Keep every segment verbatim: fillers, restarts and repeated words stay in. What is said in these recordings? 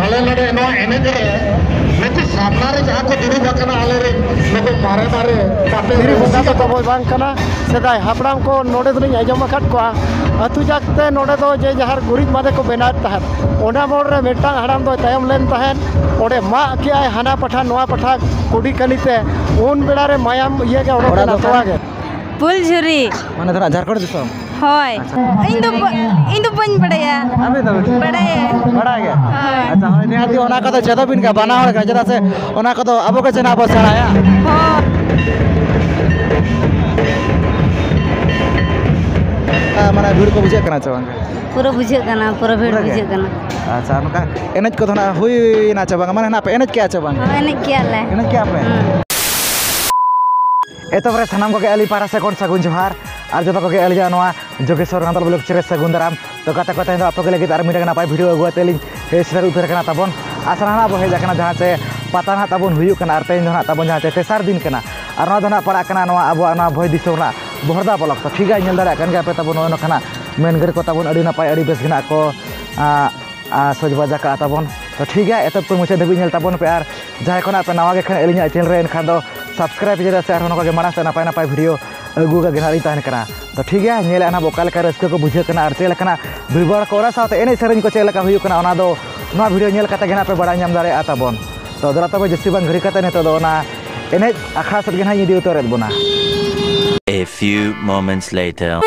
ᱟᱞᱮ ᱱᱚᱰᱮ ᱱᱚᱣᱟ ᱮᱱᱮᱡ ᱨᱮ ᱱᱩᱠᱩ ᱥᱟᱢᱱᱟ ᱨᱮ ᱡᱟᱦᱟᱸ ᱠᱚ ᱫᱩᱲᱩᱵ ᱟᱠᱟᱱᱟ, ᱟᱞᱮᱨᱮᱱ ᱱᱩᱠᱩ ᱢᱟᱨᱮ ᱢᱟᱨᱮ ᱯᱟᱴᱮ ᱫᱷᱤᱨᱤ ᱵᱚᱸᱜᱟ ᱫᱚ ᱨᱩᱥᱤᱠᱟ ᱛᱟᱵᱚᱭ ᱵᱟᱝ ᱠᱟᱱᱟ᱾ ᱥᱮᱫᱟᱭ ᱦᱟᱯᱲᱟᱢ ᱠᱚ ᱱᱚᱰᱮ ᱫᱚᱞᱤᱧ ᱟᱸᱡᱚᱢ ᱟᱠᱟᱫ ᱠᱚᱣᱟ, ᱟᱹᱛᱩ ᱡᱟᱠ ᱛᱮ ᱱᱚᱰᱮ ᱫᱚ ᱡᱮ ᱡᱟᱦᱟᱨ ᱜᱩᱨᱤᱡ ᱵᱟᱸᱫᱮ ᱠᱚ ᱵᱮᱱᱟᱣᱮᱫ ᱛᱟᱦᱮᱸᱫ, ᱚᱱᱟ ᱢᱳᱲ ᱨᱮ ᱢᱤᱫᱴᱟᱝ ᱦᱟᱲᱟᱢ ᱫᱚᱭ ᱛᱟᱭᱚᱢ ᱞᱮᱱ ᱛᱟᱦᱮᱸᱫ, ᱚᱸᱰᱮ ᱢᱟᱜ ᱠᱮᱜᱼᱟᱭ ᱦᱟᱱᱟ ᱯᱟᱴᱷᱟ ᱱᱚᱣᱟ ᱯᱟᱴᱷᱟ ᱠᱩᱰᱤ ᱠᱟᱹᱱᱤ ᱛᱮ᱾ ᱩᱱ ᱵᱮᱲᱟ ᱨᱮ ᱢᱟᱭᱟᱢ ᱤᱭᱟᱹ ᱜᱮ ᱚᱰᱚᱠ ᱚᱲᱟᱜ ᱮᱱᱟ, ᱫᱚ ᱛᱚᱣᱟ ᱚᱠᱟᱨᱮ? ᱜᱮ᱾ ᱯᱩᱞᱡᱷᱩᱨᱤ᱾ ᱢᱟᱱᱮ ᱫᱚ ᱱᱟᱜ ᱡᱷᱟᱲᱠᱷᱚᱸᱰ ᱫᱤᱥᱚᱢ? ᱦᱳᱭ᱾ ᱟᱪᱪᱷᱟ᱾ ᱤᱧ ᱫᱚ ᱵᱟ-, ᱤᱧ ᱫᱚ ᱵᱟᱹᱧ ᱵᱟᱲᱟᱭᱟ᱾ ᱟᱯᱮ ᱫᱚ? ᱵᱟᱲᱟᱭᱟ᱾ ᱵᱟᱲᱟᱭ ᱜᱮ? ᱦᱳᱭ᱾ ᱟᱪᱪᱷᱟ, ᱦᱳᱭ, ᱱᱤᱦᱟᱹᱛ ᱜᱮ ᱚᱱᱟ ᱠᱚᱫᱚ ᱪᱮᱫᱚᱜ ᱵᱤᱱ ᱜᱮ, ᱵᱟᱱᱟ ᱦᱚᱲ ᱜᱮ, ᱪᱮᱫᱟᱜ ᱥᱮ ᱚᱱᱟ ᱠᱚᱫᱚ ᱟᱵᱚ ᱜᱮ ᱪᱮ ᱱᱟᱜ ᱵᱚ ᱥᱮᱬᱟᱭᱟ᱾ ᱦᱳᱭ᱾ ᱟᱨ ᱢᱟᱱᱮ ᱵᱷᱤᱲ ᱠᱚ ᱵᱩᱡᱷᱟᱹᱜ ᱠᱟᱱᱟ ᱪᱮ ᱵᱟᱝ? ᱯᱩᱨᱟᱹ ᱵᱩᱡᱷᱟᱹᱜ ᱠᱟᱱᱟ, ᱯᱩᱨᱟᱹ ᱵᱷᱤᱲ ᱯᱩᱨᱟᱹ ᱜᱮ? ᱵᱩᱡᱷᱟᱹᱜ ᱠᱟᱱᱟ᱾ ᱟᱪᱪᱷᱟ, ᱱᱚᱝᱠᱟ ᱮᱱᱮᱡ ᱠᱚᱫᱚ ᱱᱟᱜ ᱦᱩᱭᱱᱟ ᱪᱮ ᱵᱟᱝ? ᱢᱟᱱᱮ ᱱᱟᱜ ᱯᱮ ᱮᱱᱮᱡ ᱠᱮᱜᱼᱟ ᱪᱮ ᱵᱟᱝ? ᱦᱳᱭ, ᱮᱱᱮᱡ ᱠᱮᱜᱼᱟ ᱞᱮ᱾ ᱮᱱᱮᱡ ᱠᱮᱜᱼᱟ ᱯᱮ? ᱦᱩᱸ᱾ ᱮᱛᱚᱦᱚᱵ ᱨᱮ ᱥᱟᱱᱟᱢ ᱠᱚᱜᱮ ᱟᱹᱞᱤᱧ ᱯᱟᱦᱴᱟ ᱥᱮᱫ ᱠᱷᱚᱱ ᱥᱟᱹᱜᱩᱱ ᱡᱚᱦᱟᱨ, ᱟᱨ ᱡᱚᱛᱚ ᱠᱚᱜᱮ ᱟᱹᱞᱤᱧᱟᱜ ᱱᱚᱣᱟ ᱡᱳᱜᱮᱥᱣᱚᱨ ᱨᱟᱸᱫᱟᱞ ᱵᱞᱚᱜ ᱪᱮᱱᱮᱞ ᱨᱮ ᱥᱟᱹᱜᱩᱱ ᱫᱟᱨᱟᱢ᱾ ᱛᱚ ᱜᱟᱛᱮ ᱠᱚ, ᱛᱮᱦᱮᱧ ᱫᱚ ᱟᱯᱮ ᱠᱚ ᱞᱟᱹᱜᱤᱫ ᱟᱨ ᱢᱤᱫᱴᱟᱝ ᱱᱟᱯᱟᱭ ᱵᱷᱤᱰᱤᱭᱳ ᱟᱹᱜᱩ ᱠᱟᱛᱮ ᱞᱤᱧ ᱦᱮᱡ ᱥᱮᱴᱮᱨ ᱩᱛᱟᱹᱨ ᱟᱠᱟᱱᱟ ᱛᱟᱵᱚᱱ᱾ ᱟᱥᱲᱟ ᱱᱟᱜ ᱵᱚ ᱦᱮᱡ ᱟᱠᱟᱱᱟ, ᱡᱟᱦᱟᱸ ᱪᱮ ᱯᱟᱛᱟ ᱱᱟᱜ ᱛᱟᱵᱚᱱ ᱦᱩᱭᱩᱜ ᱠᱟᱱᱟ, ᱟᱨ ᱛᱮᱦᱮᱧ ᱫᱚ ᱱᱟᱜ ᱛᱟᱵᱚᱱ ᱡᱟᱦᱟᱸ ᱪᱮ ᱛᱮᱥᱟᱨ ᱫᱤᱱ ᱠᱟᱱᱟ, ᱟᱨ ᱱᱚᱣᱟ ᱫᱚ ᱱᱟᱜ ᱯᱟᱲᱟᱜ ᱠᱟᱱᱟ ᱱᱚᱣᱟ ᱟᱵᱚᱣᱟᱜ ᱱᱚᱣᱟ ᱵᱷᱚᱸᱡᱽ ᱫᱤᱥᱚᱢ ᱨᱮᱱᱟᱜ ᱵᱚᱦᱚᱲᱫᱟ ᱵᱞᱚᱠ᱾ ᱛᱚ ᱴᱷᱤᱠ ᱜᱮᱭᱟ, ᱧᱮᱞ ᱫᱟᱲᱮᱭᱟᱜ ᱠᱟᱱ ᱜᱮᱭᱟ ᱯᱮ ᱛᱟᱵᱚᱱ ᱱᱚᱜᱼᱚᱭ ᱱᱚᱝᱠᱟᱱᱟᱜ ᱢᱮᱱ ᱜᱟᱹᱰᱤ ᱠᱚ ᱛᱟᱵᱚᱱ ᱟᱹᱰᱤ ᱱᱟᱯᱟᱭ, ᱟᱹᱰᱤ ᱵᱮᱥ ᱜᱮ ᱱᱟᱜ ᱠᱚ, ᱟᱸ, ᱟᱸ, ᱥᱚᱡᱽ ᱵᱟᱡᱟ ᱠᱟᱜᱼᱟ ᱛᱟᱵᱚᱱ᱾ ᱛᱚ ᱴᱷᱤᱠ ᱜᱮᱭᱟ, ᱮᱛᱚᱦᱚᱵ ᱠᱷᱚᱱ ᱢᱩᱪᱟᱹᱫ ᱫᱷᱟᱹᱵᱤᱡ ᱧᱮᱞ ᱛᱟᱵᱚᱱ ᱯᱮ, ᱟᱨ ᱡᱟᱦᱟᱸᱭ ᱠᱷᱚᱱᱟᱜ ᱯᱮ ᱱᱟᱣᱟ ᱜᱮ ᱠᱷᱟᱱ ᱟᱹᱞᱤᱧᱟᱜ ᱪᱮᱱᱮᱞ ᱨᱮ, ᱮᱱᱠᱷᱟᱱ ᱫᱚ ᱥᱟᱵᱥᱠᱨᱟᱭᱤᱵ ᱤᱫᱤ ᱥᱮ ᱟᱨᱦᱚᱸ ᱱᱚᱝᱠᱟ ᱜᱮ ᱢᱟᱲᱟᱝ ᱥᱮᱫ ᱱᱟᱯᱟᱭ ᱱᱟᱯᱟᱭ ᱵᱷᱤᱰᱤᱭᱳ ᱟᱹᱜᱩ ᱠᱟᱜ ᱜᱮ ᱱᱟᱦᱟᱜ ᱞᱤᱧ ᱛᱟᱦᱮᱱ ᱠᱟᱱᱟ᱾ ᱛᱚ ᱴᱷᱤᱠ ᱜᱮᱭᱟ, ᱧᱮᱞᱮᱫᱼᱟ ᱱᱟᱦᱟᱜ ᱚᱠᱟ ᱞᱮᱠᱟ ᱨᱟᱹᱥᱠᱟᱹ ᱠᱚ ᱵᱩᱡᱷᱟᱹᱜ ᱠᱟᱱᱟ ᱟᱨ ᱪᱮᱫ ᱞᱮᱠᱟᱱᱟᱜ ᱵᱷᱤᱲᱵᱷᱟᱲ ᱠᱚ, ᱚᱱᱟ ᱥᱟᱶᱛᱮ ᱮᱱᱮᱡ ᱥᱮᱨᱮᱧ ᱠᱚ ᱪᱮᱫ ᱞᱮᱠᱟ ᱦᱩᱭᱩᱜ ᱠᱟᱱᱟ, ᱚᱱᱟ ᱫᱚ ᱱᱚᱣᱟ ᱵᱷᱤᱰᱤᱭᱳ ᱧᱮᱞ ᱠᱟᱛᱮ ᱜᱮ ᱱᱟᱦᱟᱜ ᱯᱮ ᱵᱟᱲᱟᱭ ᱧᱟᱢ ᱫᱟᱲᱮᱭᱟᱜᱼᱟ ᱛᱟᱵᱚᱱ᱾ ᱛᱚ ᱫᱮᱞᱟ ᱛᱚᱵᱮ ᱡᱟᱹᱥᱛᱤ ᱵᱟᱝ ᱜᱷᱟᱹᱲᱤ ᱠᱟᱛᱮ ᱱᱤᱛᱚᱜ ᱫᱚ ᱚᱱᱟ ᱮᱱᱮᱡ ᱟᱠᱷᱲᱟ ᱥᱮᱫ ᱜᱮ ᱱᱟᱦᱟᱜ ᱤᱧ ᱤᱫᱤ ᱩᱛᱟᱹᱨᱮᱫ ᱵᱚᱱᱟ᱾ A few moments later.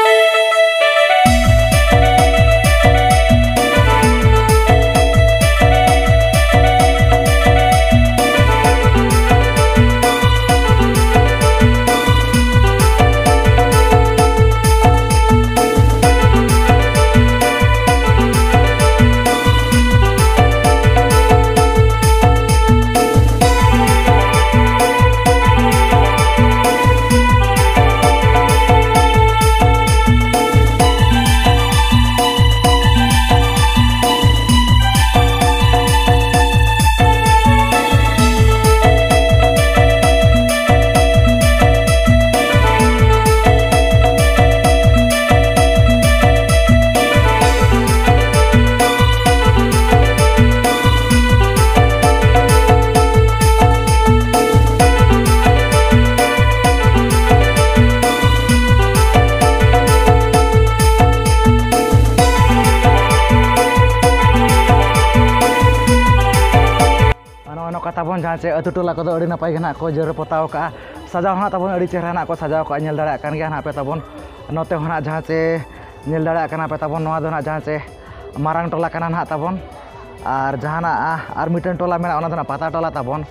ᱚᱠᱟ ᱛᱟᱵᱚᱱ ᱡᱟᱦᱟᱸ ᱪᱮ ᱟᱹᱛᱩ ᱴᱚᱞᱟ ᱠᱚᱫᱚ ᱟᱹᱰᱤ ᱱᱟᱯᱟᱭ ᱜᱮ ᱱᱟᱦᱟᱜ ᱠᱚ ᱡᱮᱨᱮᱲ ᱯᱚᱛᱟᱣ ᱠᱟᱜᱼᱟ᱾ ᱥᱟᱡᱟᱣ ᱦᱚᱸ ᱱᱟᱦᱟᱜ ᱛᱟᱵᱚᱱ ᱟᱹᱰᱤ ᱪᱮᱦᱨᱟ ᱱᱟᱦᱟᱜ ᱠᱚ ᱥᱟᱡᱟᱣ ᱠᱟᱜᱼᱟ, ᱧᱮᱞ ᱫᱟᱲᱮᱭᱟᱜ ᱠᱟᱱ ᱜᱮᱭᱟ ᱱᱟᱦᱟᱜ ᱯᱮ ᱛᱟᱵᱚᱱ᱾ ᱱᱚᱛᱮ ᱦᱚᱸ ᱱᱟᱦᱟᱜ ᱡᱟᱦᱟᱸ ᱪᱮ ᱧᱮᱞ ᱫᱟᱲᱮᱭᱟᱜ ᱠᱟᱱᱟ ᱯᱮ ᱛᱟᱵᱚᱱ, ᱱᱚᱣᱟ ᱫᱚ ᱱᱟᱦᱟᱜ ᱡᱟᱦᱟᱸ ᱪᱮ ᱢᱟᱨᱟᱝ ᱴᱚᱞᱟ ᱠᱟᱱᱟ ᱱᱟᱦᱟᱜ ᱛᱟᱵᱚᱱ᱾ ᱟᱨ ᱡᱟᱦᱟᱱᱟᱜ ᱟᱨ ᱢᱤᱫᱴᱮᱱ ᱴᱚᱞᱟ ᱢᱮᱱᱟᱜᱼᱟ, ᱚᱱᱟ ᱫᱚ ᱱᱟᱦᱟᱜ ᱯᱟᱛᱟ ᱴᱚᱞᱟ ᱛᱟᱵᱚᱱ᱾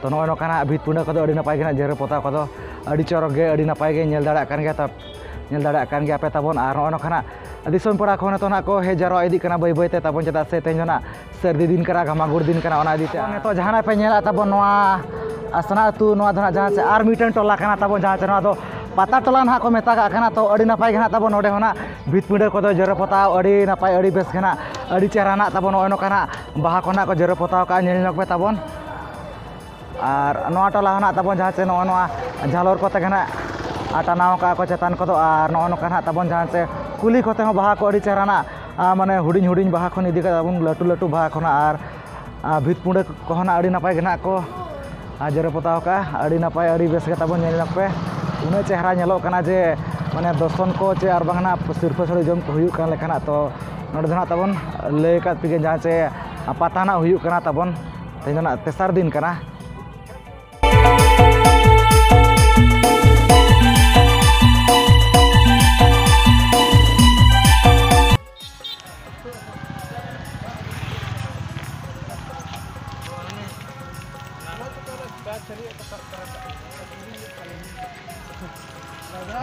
ᱛᱚ ᱱᱚᱜᱼᱚᱭ ᱱᱚᱝᱠᱟᱱᱟᱜ ᱵᱷᱤᱛ ᱯᱤᱸᱰᱟᱹ ᱠᱚᱫᱚ ᱟᱹᱰᱤ ᱱᱟᱯᱟᱭ ᱜᱮ ᱱᱟᱦᱟᱜ ᱡᱮᱨᱮᱲ ᱯᱚᱛᱟᱣ ᱠᱚᱫᱚ ᱟᱹᱰᱤ ᱪᱚᱨᱚᱠ ᱜᱮ, ᱟᱹᱰᱤ ᱱᱟᱯᱟᱭ ᱜᱮ ᱧᱮᱞ ᱫᱟᱲᱮᱭᱟᱜ ᱠᱟᱱ ᱜᱮᱭᱟ ᱛᱟ-, ᱧᱮᱞ ᱫᱟᱲᱮᱭᱟᱜ ᱠᱟᱱ ᱜᱮᱭᱟ ᱯᱮ ᱛᱟᱵᱚᱱ᱾ ᱟᱨ ᱱᱚᱜᱼᱚᱭ ᱱᱚᱝᱠᱟᱱᱟᱜ ᱫᱤᱥᱚᱢ ᱯᱮᱲᱟ ᱠᱚᱦᱚᱸ ᱱᱤᱛᱚᱜ ᱱᱟᱦᱟᱜ ᱠᱚ ᱦᱮᱡ ᱡᱟᱨᱣᱟ ᱤᱫᱤᱜ ᱠᱟᱱᱟ ᱵᱟᱹᱭ ᱵᱟᱹᱭ ᱛᱮ ᱛᱟᱵᱚᱱ, ᱪᱮᱫᱟᱜ ᱥᱮ ᱛᱮᱦᱮᱧ ᱫᱚ ᱱᱟᱦᱟᱜ ᱥᱟᱹᱨᱫᱤ ᱫᱤᱱ ᱠᱟᱱᱟ, ᱜᱷᱟᱢᱟᱜᱩᱲ ᱫᱤᱱ ᱠᱟᱱᱟ, ᱚᱱᱟ ᱤᱫᱤ ᱛᱮ᱾ ᱱᱤᱛᱚᱜ ᱡᱟᱦᱟᱱᱟᱜ ᱯᱮ ᱧᱮᱞᱟ ᱛᱟᱵᱚᱱ ᱱᱚᱣᱟ ᱟᱥᱱᱟ ᱟᱹᱛᱩ, ᱱᱚᱣᱟ ᱫᱚ ᱱᱟᱦᱟᱜ ᱡᱟᱦᱟᱸ ᱪᱮ ᱟᱨ ᱢᱤᱫᱴᱮᱱ ᱴᱚᱞᱟ ᱠᱟᱱᱟ ᱛᱟᱵᱚᱱ, ᱡᱟᱦᱟᱸ ᱪᱮ ᱱᱚᱣᱟ ᱫᱚ ᱯᱟᱛᱟ ᱴᱚᱞᱟ ᱱᱟᱦᱟᱜ ᱠᱚ ᱢᱮᱛᱟᱜᱟᱜ ᱠᱟᱱᱟ᱾ ᱛᱚ ᱟᱹᱰᱤ ᱱᱟᱯᱟᱭ ᱜᱮ ᱱᱟᱦᱟᱜ ᱛᱟᱵᱚᱱ ᱱᱚᱰᱮ ᱦᱚᱸ ᱱᱟᱦᱟᱜ ᱵᱷᱤᱛ ᱯᱤᱸᱰᱟᱹ ᱠᱚᱫᱚ ᱡᱮᱨᱮᱲ ᱯᱚᱛᱟᱣ ᱟᱹᱰᱤ ᱱᱟᱯᱟᱭ, ᱟᱹᱰᱤ ᱵᱮᱥ ᱜᱮ ᱱᱟᱦᱟᱜ, ᱟᱹᱰᱤ ᱪᱮᱦᱨᱟ ᱱᱟᱦᱟᱜ ᱛᱟᱵᱚᱱ ᱱᱚᱜᱼᱚᱭ ᱱᱚᱝᱠᱟ ᱱᱟᱦᱟᱜ ᱵᱟᱦᱟ ᱠᱚ ᱱᱟᱦᱟᱜ ᱠᱚ ᱡᱮᱨᱮᱲ ᱯᱚᱛᱟᱣ ᱠᱟᱜᱼᱟ, ᱧᱮᱞ ᱧᱚᱜ ᱯᱮ ᱛᱟᱵᱚᱱ᱾ ᱟᱨ ᱱᱚᱣᱟ ᱴᱚᱞᱟ ᱦᱚᱸ ᱱᱟᱦᱟᱜ ᱛᱟᱵᱚᱱ ᱡᱟᱦᱟᱸ ᱪᱮ ᱱᱚᱜᱼᱚ ᱱᱚᱣᱟ ᱡᱷᱟᱞᱚᱨ ᱠᱚᱛᱮ ᱜᱮ ᱱᱟᱦᱟᱜ ᱴᱟᱱᱟᱣ ᱠᱟᱜᱼᱟ ᱠᱚ ᱪᱮᱛᱟᱱ ᱠᱚᱫᱚ᱾ ᱟᱨ ᱱᱚᱜᱼᱚ ᱱᱚᱝᱠᱟ ᱱᱟᱦᱟᱜ ᱛᱟᱵᱚᱱ ᱡᱟᱦᱟᱸ ᱪᱮ ᱠᱩᱞᱦᱤ ᱠᱚᱛᱮ ᱦᱚᱸ ᱵᱟᱦᱟ ᱠᱚ ᱟᱹᱰᱤ ᱪᱮᱦᱨᱟ ᱱᱟᱦᱟᱜ, ᱟ, ᱢᱟᱱᱮ ᱦᱩᱰᱤᱧ ᱦᱩᱰᱤᱧ ᱵᱟᱦᱟ ᱠᱷᱚᱱ ᱤᱫᱤ ᱠᱟᱛᱮ ᱛᱟᱵᱚᱱ ᱞᱟᱹᱴᱩ ᱞᱟᱹᱴᱩ ᱵᱟᱦᱟ ᱠᱷᱚᱱᱟᱜ ᱟᱨ, ᱟ, ᱵᱷᱤᱛ ᱯᱤᱸᱰᱟᱹ ᱠᱚᱦᱚᱸ ᱱᱟᱦᱟᱜ ᱟᱹᱰᱤ ᱱᱟᱯᱟᱭ ᱜᱮ ᱱᱟᱦᱟᱜ ᱠᱚ, ᱟ, ᱡᱮᱨᱮᱲ ᱯᱚᱛᱟᱣ ᱠᱟᱜᱼᱟ᱾ ᱟᱹᱰᱤ ᱱᱟᱯᱟᱭ, ᱟᱹᱰᱤ ᱵᱮᱥ ᱜᱮ ᱛᱟᱵᱚᱱ ᱧᱮᱞ ᱧᱚᱜ ᱯᱮ᱾ ᱩᱱᱟᱹᱜ ᱪᱮᱦᱨᱟ ᱧᱮᱞᱚᱜ ᱠᱟᱱᱟ ᱡᱮ ᱢᱟᱱᱮ ᱫᱚᱨᱥᱚᱱ ᱠᱚ ᱪᱮ ᱟᱨ ᱵᱟᱝ ᱱᱟᱦᱟᱜ ᱥᱤᱨᱯᱟᱹ ᱥᱳᱲᱮ ᱡᱚᱢ ᱠᱚ ᱦᱩᱭᱩᱜ ᱠᱟᱱ ᱞᱮᱠᱟᱱᱟᱜ᱾ ᱛᱚ ᱱᱚᱰᱮ ᱫᱚ ᱱᱟᱦᱟᱜ ᱛᱟᱵᱚᱱ ᱞᱟᱹᱭ ᱟᱠᱟᱫ ᱯᱮᱜᱮ ᱡᱟᱦᱟᱸ ᱪᱮ ᱯᱟᱛᱟ ᱱᱟᱦᱟᱜ ᱦᱩᱭᱩᱜ ᱠᱟᱱᱟ ᱛᱟᱵᱚᱱ, ᱛᱮᱦᱮᱧ ᱫᱚ ᱱᱟᱦᱟᱜ ᱛᱮᱥᱟᱨ ᱫᱤᱱ ᱠᱟᱱᱟ᱾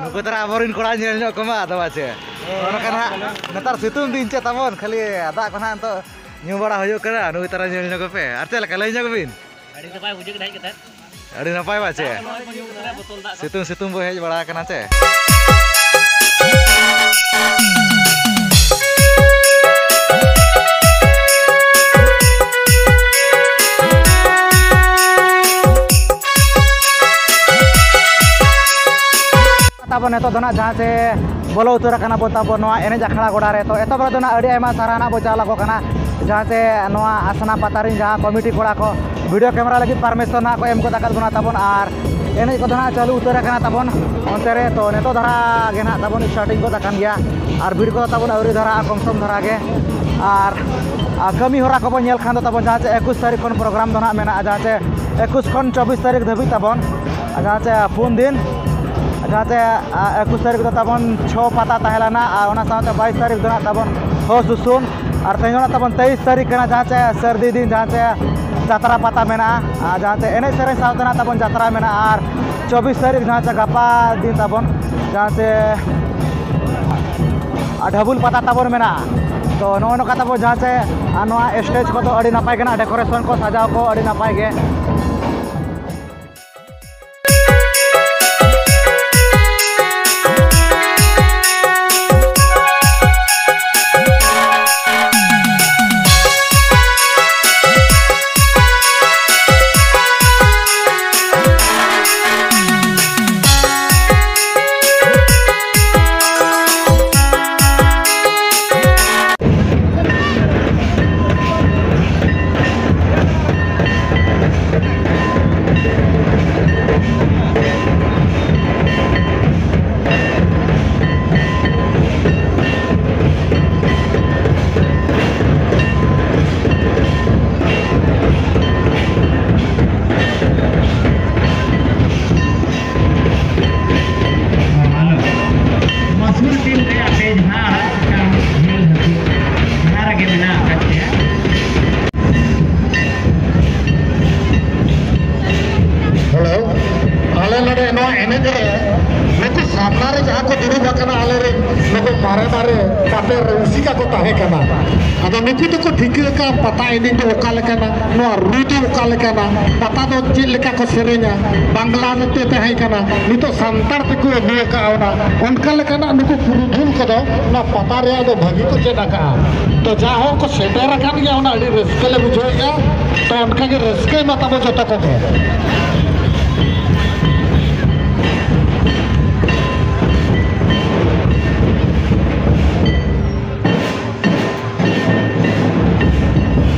ᱱᱩᱠᱩ ᱛᱟᱨᱟ ᱟᱵᱚᱨᱮᱱ ᱠᱚᱲᱟ ᱧᱮᱞ ᱧᱚᱜ ᱠᱚᱢᱟ, ᱟᱫᱚ ᱵᱟᱪᱮ᱾ ᱚᱱᱟ ᱠᱟᱱᱟ ᱦᱟᱸᱜ ᱱᱮᱛᱟᱨ ᱥᱤᱛᱩᱝ ᱫᱤᱱ ᱪᱮ ᱛᱟᱵᱚᱱ, ᱠᱷᱟᱹᱞᱤ ᱫᱟᱜ ᱠᱚ ᱱᱟᱦᱟᱜ ᱱᱤᱛᱚᱜ ᱧᱩ ᱵᱟᱲᱟ ᱦᱩᱭᱩᱜ ᱠᱟᱱᱟ᱾ ᱱᱩᱠᱩ ᱛᱟᱨᱟ ᱧᱮᱞ ᱧᱚᱜ ᱠᱚᱯᱮ᱾ ᱟᱨ ᱪᱮᱫ ᱞᱮᱠᱟ ᱞᱟᱹᱭ ᱧᱚᱜ ᱵᱤᱱ? ᱟᱹᱰᱤ ᱱᱟᱯᱟᱭ ᱵᱩᱡᱷᱟᱹᱜ ᱠᱟᱱᱟ ᱦᱮᱡ ᱠᱟᱛᱮ᱾ ᱟᱹᱰᱤ ᱱᱟᱯᱟᱭ ᱵᱟᱪᱮ᱾ ᱫᱟᱜ ᱦᱚᱸ ᱱᱚᱜᱼᱚᱭ ᱵᱚᱱ ᱧᱩ ᱠᱟᱫᱟ ᱵᱳᱛᱚᱞ ᱫᱟᱜ ᱠᱚ᱾ ᱥᱤᱛᱩᱝ ᱥᱤᱛᱩᱝ ᱵᱚ ᱦᱮᱡ ᱵᱟᱲᱟ ᱟᱠᱟᱱᱟ ᱪᱮ᱾ ᱛᱟᱵᱚᱱ ᱱᱤᱛᱚᱜ ᱫᱚ ᱱᱟᱜ ᱡᱟᱦᱟᱸ ᱪᱮ ᱵᱚᱞᱚ ᱩᱛᱟᱹᱨ ᱟᱠᱟᱱᱟ ᱵᱚᱱ ᱛᱟᱵᱚᱱ ᱱᱚᱣᱟ ᱮᱱᱮᱡ ᱟᱠᱷᱲᱟ ᱜᱚᱰᱟ ᱨᱮ᱾ ᱛᱚ ᱮᱛᱚᱦᱚᱵ ᱨᱮᱫᱚ ᱱᱟᱜ ᱟᱹᱰᱤ ᱟᱭᱢᱟ ᱥᱟᱨᱦᱟᱣ ᱱᱟᱜ ᱵᱚ ᱪᱟᱞ ᱟᱠᱚ ᱠᱟᱱᱟ, ᱡᱟᱦᱟᱸ ᱪᱮ ᱱᱚᱣᱟ ᱟᱥᱱᱟ ᱯᱟᱛᱟ ᱨᱮᱱ ᱡᱟᱦᱟᱸ ᱠᱚᱢᱤᱴᱤ ᱠᱚᱲᱟ ᱠᱚ ᱵᱷᱤᱰᱤᱭᱳ ᱠᱮᱢᱮᱨᱟ ᱞᱟᱹᱜᱤᱫ ᱯᱟᱨᱢᱤᱥᱚᱱ ᱱᱟᱜ ᱠᱚ ᱮᱢ ᱜᱚᱫ ᱟᱠᱟᱫ ᱵᱚᱱᱟ ᱛᱟᱵᱚᱱ᱾ ᱟᱨ ᱮᱱᱮᱡ ᱠᱚᱫᱚ ᱱᱟᱜ ᱪᱟᱹᱞᱩ ᱩᱛᱟᱹᱨ ᱟᱠᱟᱱᱟ ᱛᱟᱵᱚᱱ᱾ ᱚᱱᱛᱮ ᱨᱮ ᱛᱚ ᱱᱤᱛᱚᱜ ᱫᱷᱟᱨᱟ ᱜᱮ ᱱᱟᱜ ᱛᱟᱵᱚᱱ ᱥᱴᱟᱨᱴᱤᱝ ᱜᱚᱫ ᱟᱠᱟᱱ ᱜᱮᱭᱟ᱾ ᱟᱨ ᱵᱷᱤᱲ ᱠᱚᱫᱚ ᱛᱟᱵᱚᱱ ᱟᱹᱣᱨᱤ ᱫᱷᱟᱨᱟᱜᱼᱟ, ᱠᱚᱢ ᱥᱚᱢ ᱫᱷᱟᱨᱟ ᱜᱮ᱾ ᱟᱨ, ᱟᱨ ᱠᱟᱹᱢᱤ ᱦᱚᱨᱟ ᱠᱚᱵᱚᱱ ᱧᱮᱞ ᱠᱷᱟᱱ ᱫᱚ ᱛᱟᱵᱚᱱ ᱡᱟᱦᱟᱸ ᱪᱮ ᱮᱠᱩᱥ ᱛᱟᱹᱨᱤᱠᱷ ᱠᱷᱚᱱ ᱯᱨᱳᱜᱨᱟᱢ ᱫᱚ ᱱᱟᱦᱟᱜ ᱢᱮᱱᱟᱜᱼᱟ, ᱡᱟᱦᱟᱸ ᱪᱮ ᱮᱠᱩᱥ ᱠᱷᱚᱱ ᱪᱚᱵᱵᱤᱥ ᱛᱟᱹᱨᱤᱠᱷ ᱫᱷᱟᱹᱵᱤᱡ ᱛᱟᱵᱚᱱ, ᱡᱟᱦᱟᱸ ᱪᱮ ᱯᱩᱱ ᱫᱤᱱ, ᱡᱟᱦᱟᱸ ᱪᱮ, ᱟ, ᱮᱠᱩᱥ ᱛᱟᱹᱨᱤᱠᱷ ᱫᱚ ᱛᱟᱵᱚᱱ ᱪᱷᱚ ᱯᱟᱛᱟ ᱛᱟᱦᱮᱸ ᱞᱮᱱᱟ, ᱟᱨ ᱚᱱᱟ ᱥᱟᱶᱛᱮ ᱵᱟᱭᱤᱥ ᱛᱟᱹᱨᱤᱠᱷ ᱫᱚ ᱱᱟᱦᱟᱜ ᱛᱟᱵᱚᱱ ᱦᱚᱥ ᱩᱥᱩᱱ, ᱟᱨ ᱛᱮᱦᱮᱧ ᱫᱚ ᱱᱟᱦᱟᱜ ᱛᱟᱵᱚᱱ ᱛᱮᱭᱤᱥ ᱛᱟᱹᱨᱤᱠᱷ ᱠᱟᱱᱟ, ᱡᱟᱦᱟᱸ ᱪᱮ ᱥᱟᱹᱨᱫᱤ ᱫᱤᱱ, ᱡᱟᱦᱟᱸ ᱪᱮ ᱡᱟᱛᱨᱟ ᱯᱟᱛᱟ ᱢᱮᱱᱟᱜᱼᱟ, ᱟᱨ ᱡᱟᱦᱟᱸ ᱪᱮ ᱮᱱᱮᱡ ᱥᱮᱨᱮᱧ ᱥᱟᱶᱛᱮ ᱱᱟᱦᱟᱜ ᱛᱟᱵᱚᱱ ᱡᱟᱛᱨᱟ ᱢᱮᱱᱟᱜᱼᱟ, ᱟᱨ ᱪᱚᱵᱵᱤᱥ ᱛᱟᱹᱨᱤᱠᱷ ᱡᱟᱦᱟᱸ ᱪᱮ ᱜᱟᱯᱟ ᱫᱤᱱ ᱛᱟᱵᱚᱱ, ᱡᱟᱦᱟᱸ ᱪᱮ ᱟᱨ ᱰᱷᱟᱵᱩᱞ ᱯᱟᱛᱟ ᱛᱟᱵᱚᱱ ᱢᱮᱱᱟᱜᱼᱟ᱾ ᱛᱚ, ᱱᱚᱜᱼᱚ ᱱᱚᱝᱠᱟ ᱛᱟᱵᱚᱱ ᱡᱟᱦᱟᱸ ᱪᱮ, ᱟᱨ ᱱᱚᱣᱟ ᱥᱴᱮᱡᱽ ᱠᱚᱫᱚ ᱟᱹᱰᱤ ᱱᱟᱯᱟᱭ ᱠᱟᱱᱟ, ᱰᱮᱠᱳᱨᱮᱥᱚᱱ ᱠᱚ, ᱥᱟᱡᱟᱣ ᱠᱚ ᱟᱹᱰᱤ ᱱᱟᱯᱟᱭ ᱜᱮ᱾ ᱢᱟᱥᱩᱨ ᱴᱤᱢ ᱨᱮᱭᱟᱜ ᱯᱮᱡᱽ ᱦᱟᱸᱜ ᱢᱤᱫᱴᱟᱝ ᱡᱷᱟᱹᱞ ᱦᱟᱹᱠᱩ ᱚᱱᱟ ᱨᱮᱜᱮ ᱢᱮᱱᱟᱜ ᱟᱠᱟᱫ ᱯᱮᱭᱟ᱾ ᱦᱮᱞᱳ, ᱟᱞᱮ ᱱᱚᱰᱮ ᱱᱚᱣᱟ ᱮᱱᱮᱡ ᱨᱮ ᱱᱩᱠᱩ ᱥᱟᱢᱱᱟ ᱨᱮ ᱡᱟᱦᱟᱸ ᱠᱚ ᱫᱩᱲᱩᱵ ᱟᱠᱟᱱᱟ, ᱟᱞᱮᱨᱮᱱ ᱱᱩᱠᱩ ᱢᱟᱨᱮ ᱢᱟᱨᱮ ᱯᱟᱛᱮ ᱨᱩᱥᱤᱠᱟ ᱠᱚ ᱛᱟᱦᱮᱸ ᱠᱟᱱᱟ᱾ ᱟᱫᱚ ᱱᱩᱠᱩ ᱫᱚᱠᱚ ᱴᱷᱤᱠᱟᱹ ᱟᱠᱟᱫ ᱯᱟᱛᱟ ᱮᱱᱮᱡ ᱫᱚ ᱚᱠᱟ ᱞᱮᱠᱟᱱᱟ, ᱱᱚᱣᱟ ᱨᱩ ᱫᱚ ᱚᱠᱟ ᱞᱮᱠᱟᱱᱟ, ᱯᱟᱛᱟ ᱫᱚ ᱪᱮᱫ ᱞᱮᱠᱟ ᱠᱚ ᱥᱮᱨᱮᱧᱟ, ᱵᱟᱝᱞᱟ ᱛᱮ ᱛᱟᱦᱮᱸ ᱠᱟᱱᱟ, ᱱᱤᱛᱚᱜ ᱥᱟᱱᱛᱟᱲ ᱛᱮᱠᱚ ᱟᱹᱜᱩ ᱟᱠᱟᱫᱼᱟ ᱚᱱᱟ᱾ ᱚᱱᱠᱟ ᱞᱮᱠᱟᱱᱟᱜ ᱱᱩᱠᱩ ᱯᱩᱨᱩᱫᱷᱩᱞ ᱠᱚᱫᱚ ᱱᱚᱣᱟ ᱯᱟᱛᱟ ᱨᱮᱭᱟᱜ ᱫᱚ ᱵᱷᱟᱹᱜᱤ ᱠᱚ ᱪᱮᱫ ᱟᱠᱟᱫᱼᱟ᱾ ᱛᱚ, ᱡᱟᱦᱟᱸ ᱦᱚᱸ ᱠᱚ ᱥᱮᱴᱮᱨ ᱟᱠᱟᱱ ᱜᱮᱭᱟ, ᱚᱱᱟ ᱟᱹᱰᱤ ᱨᱟᱹᱥᱠᱟᱹ ᱞᱮ ᱵᱩᱡᱷᱟᱹᱣᱮᱫᱼᱟ᱾ ᱛᱚ, ᱚᱱᱠᱟᱜᱮ ᱨᱟᱹᱥᱠᱟᱹᱭ ᱢᱟ ᱛᱟᱵᱚ ᱡᱚᱛᱚ ᱠᱚᱜᱮ᱾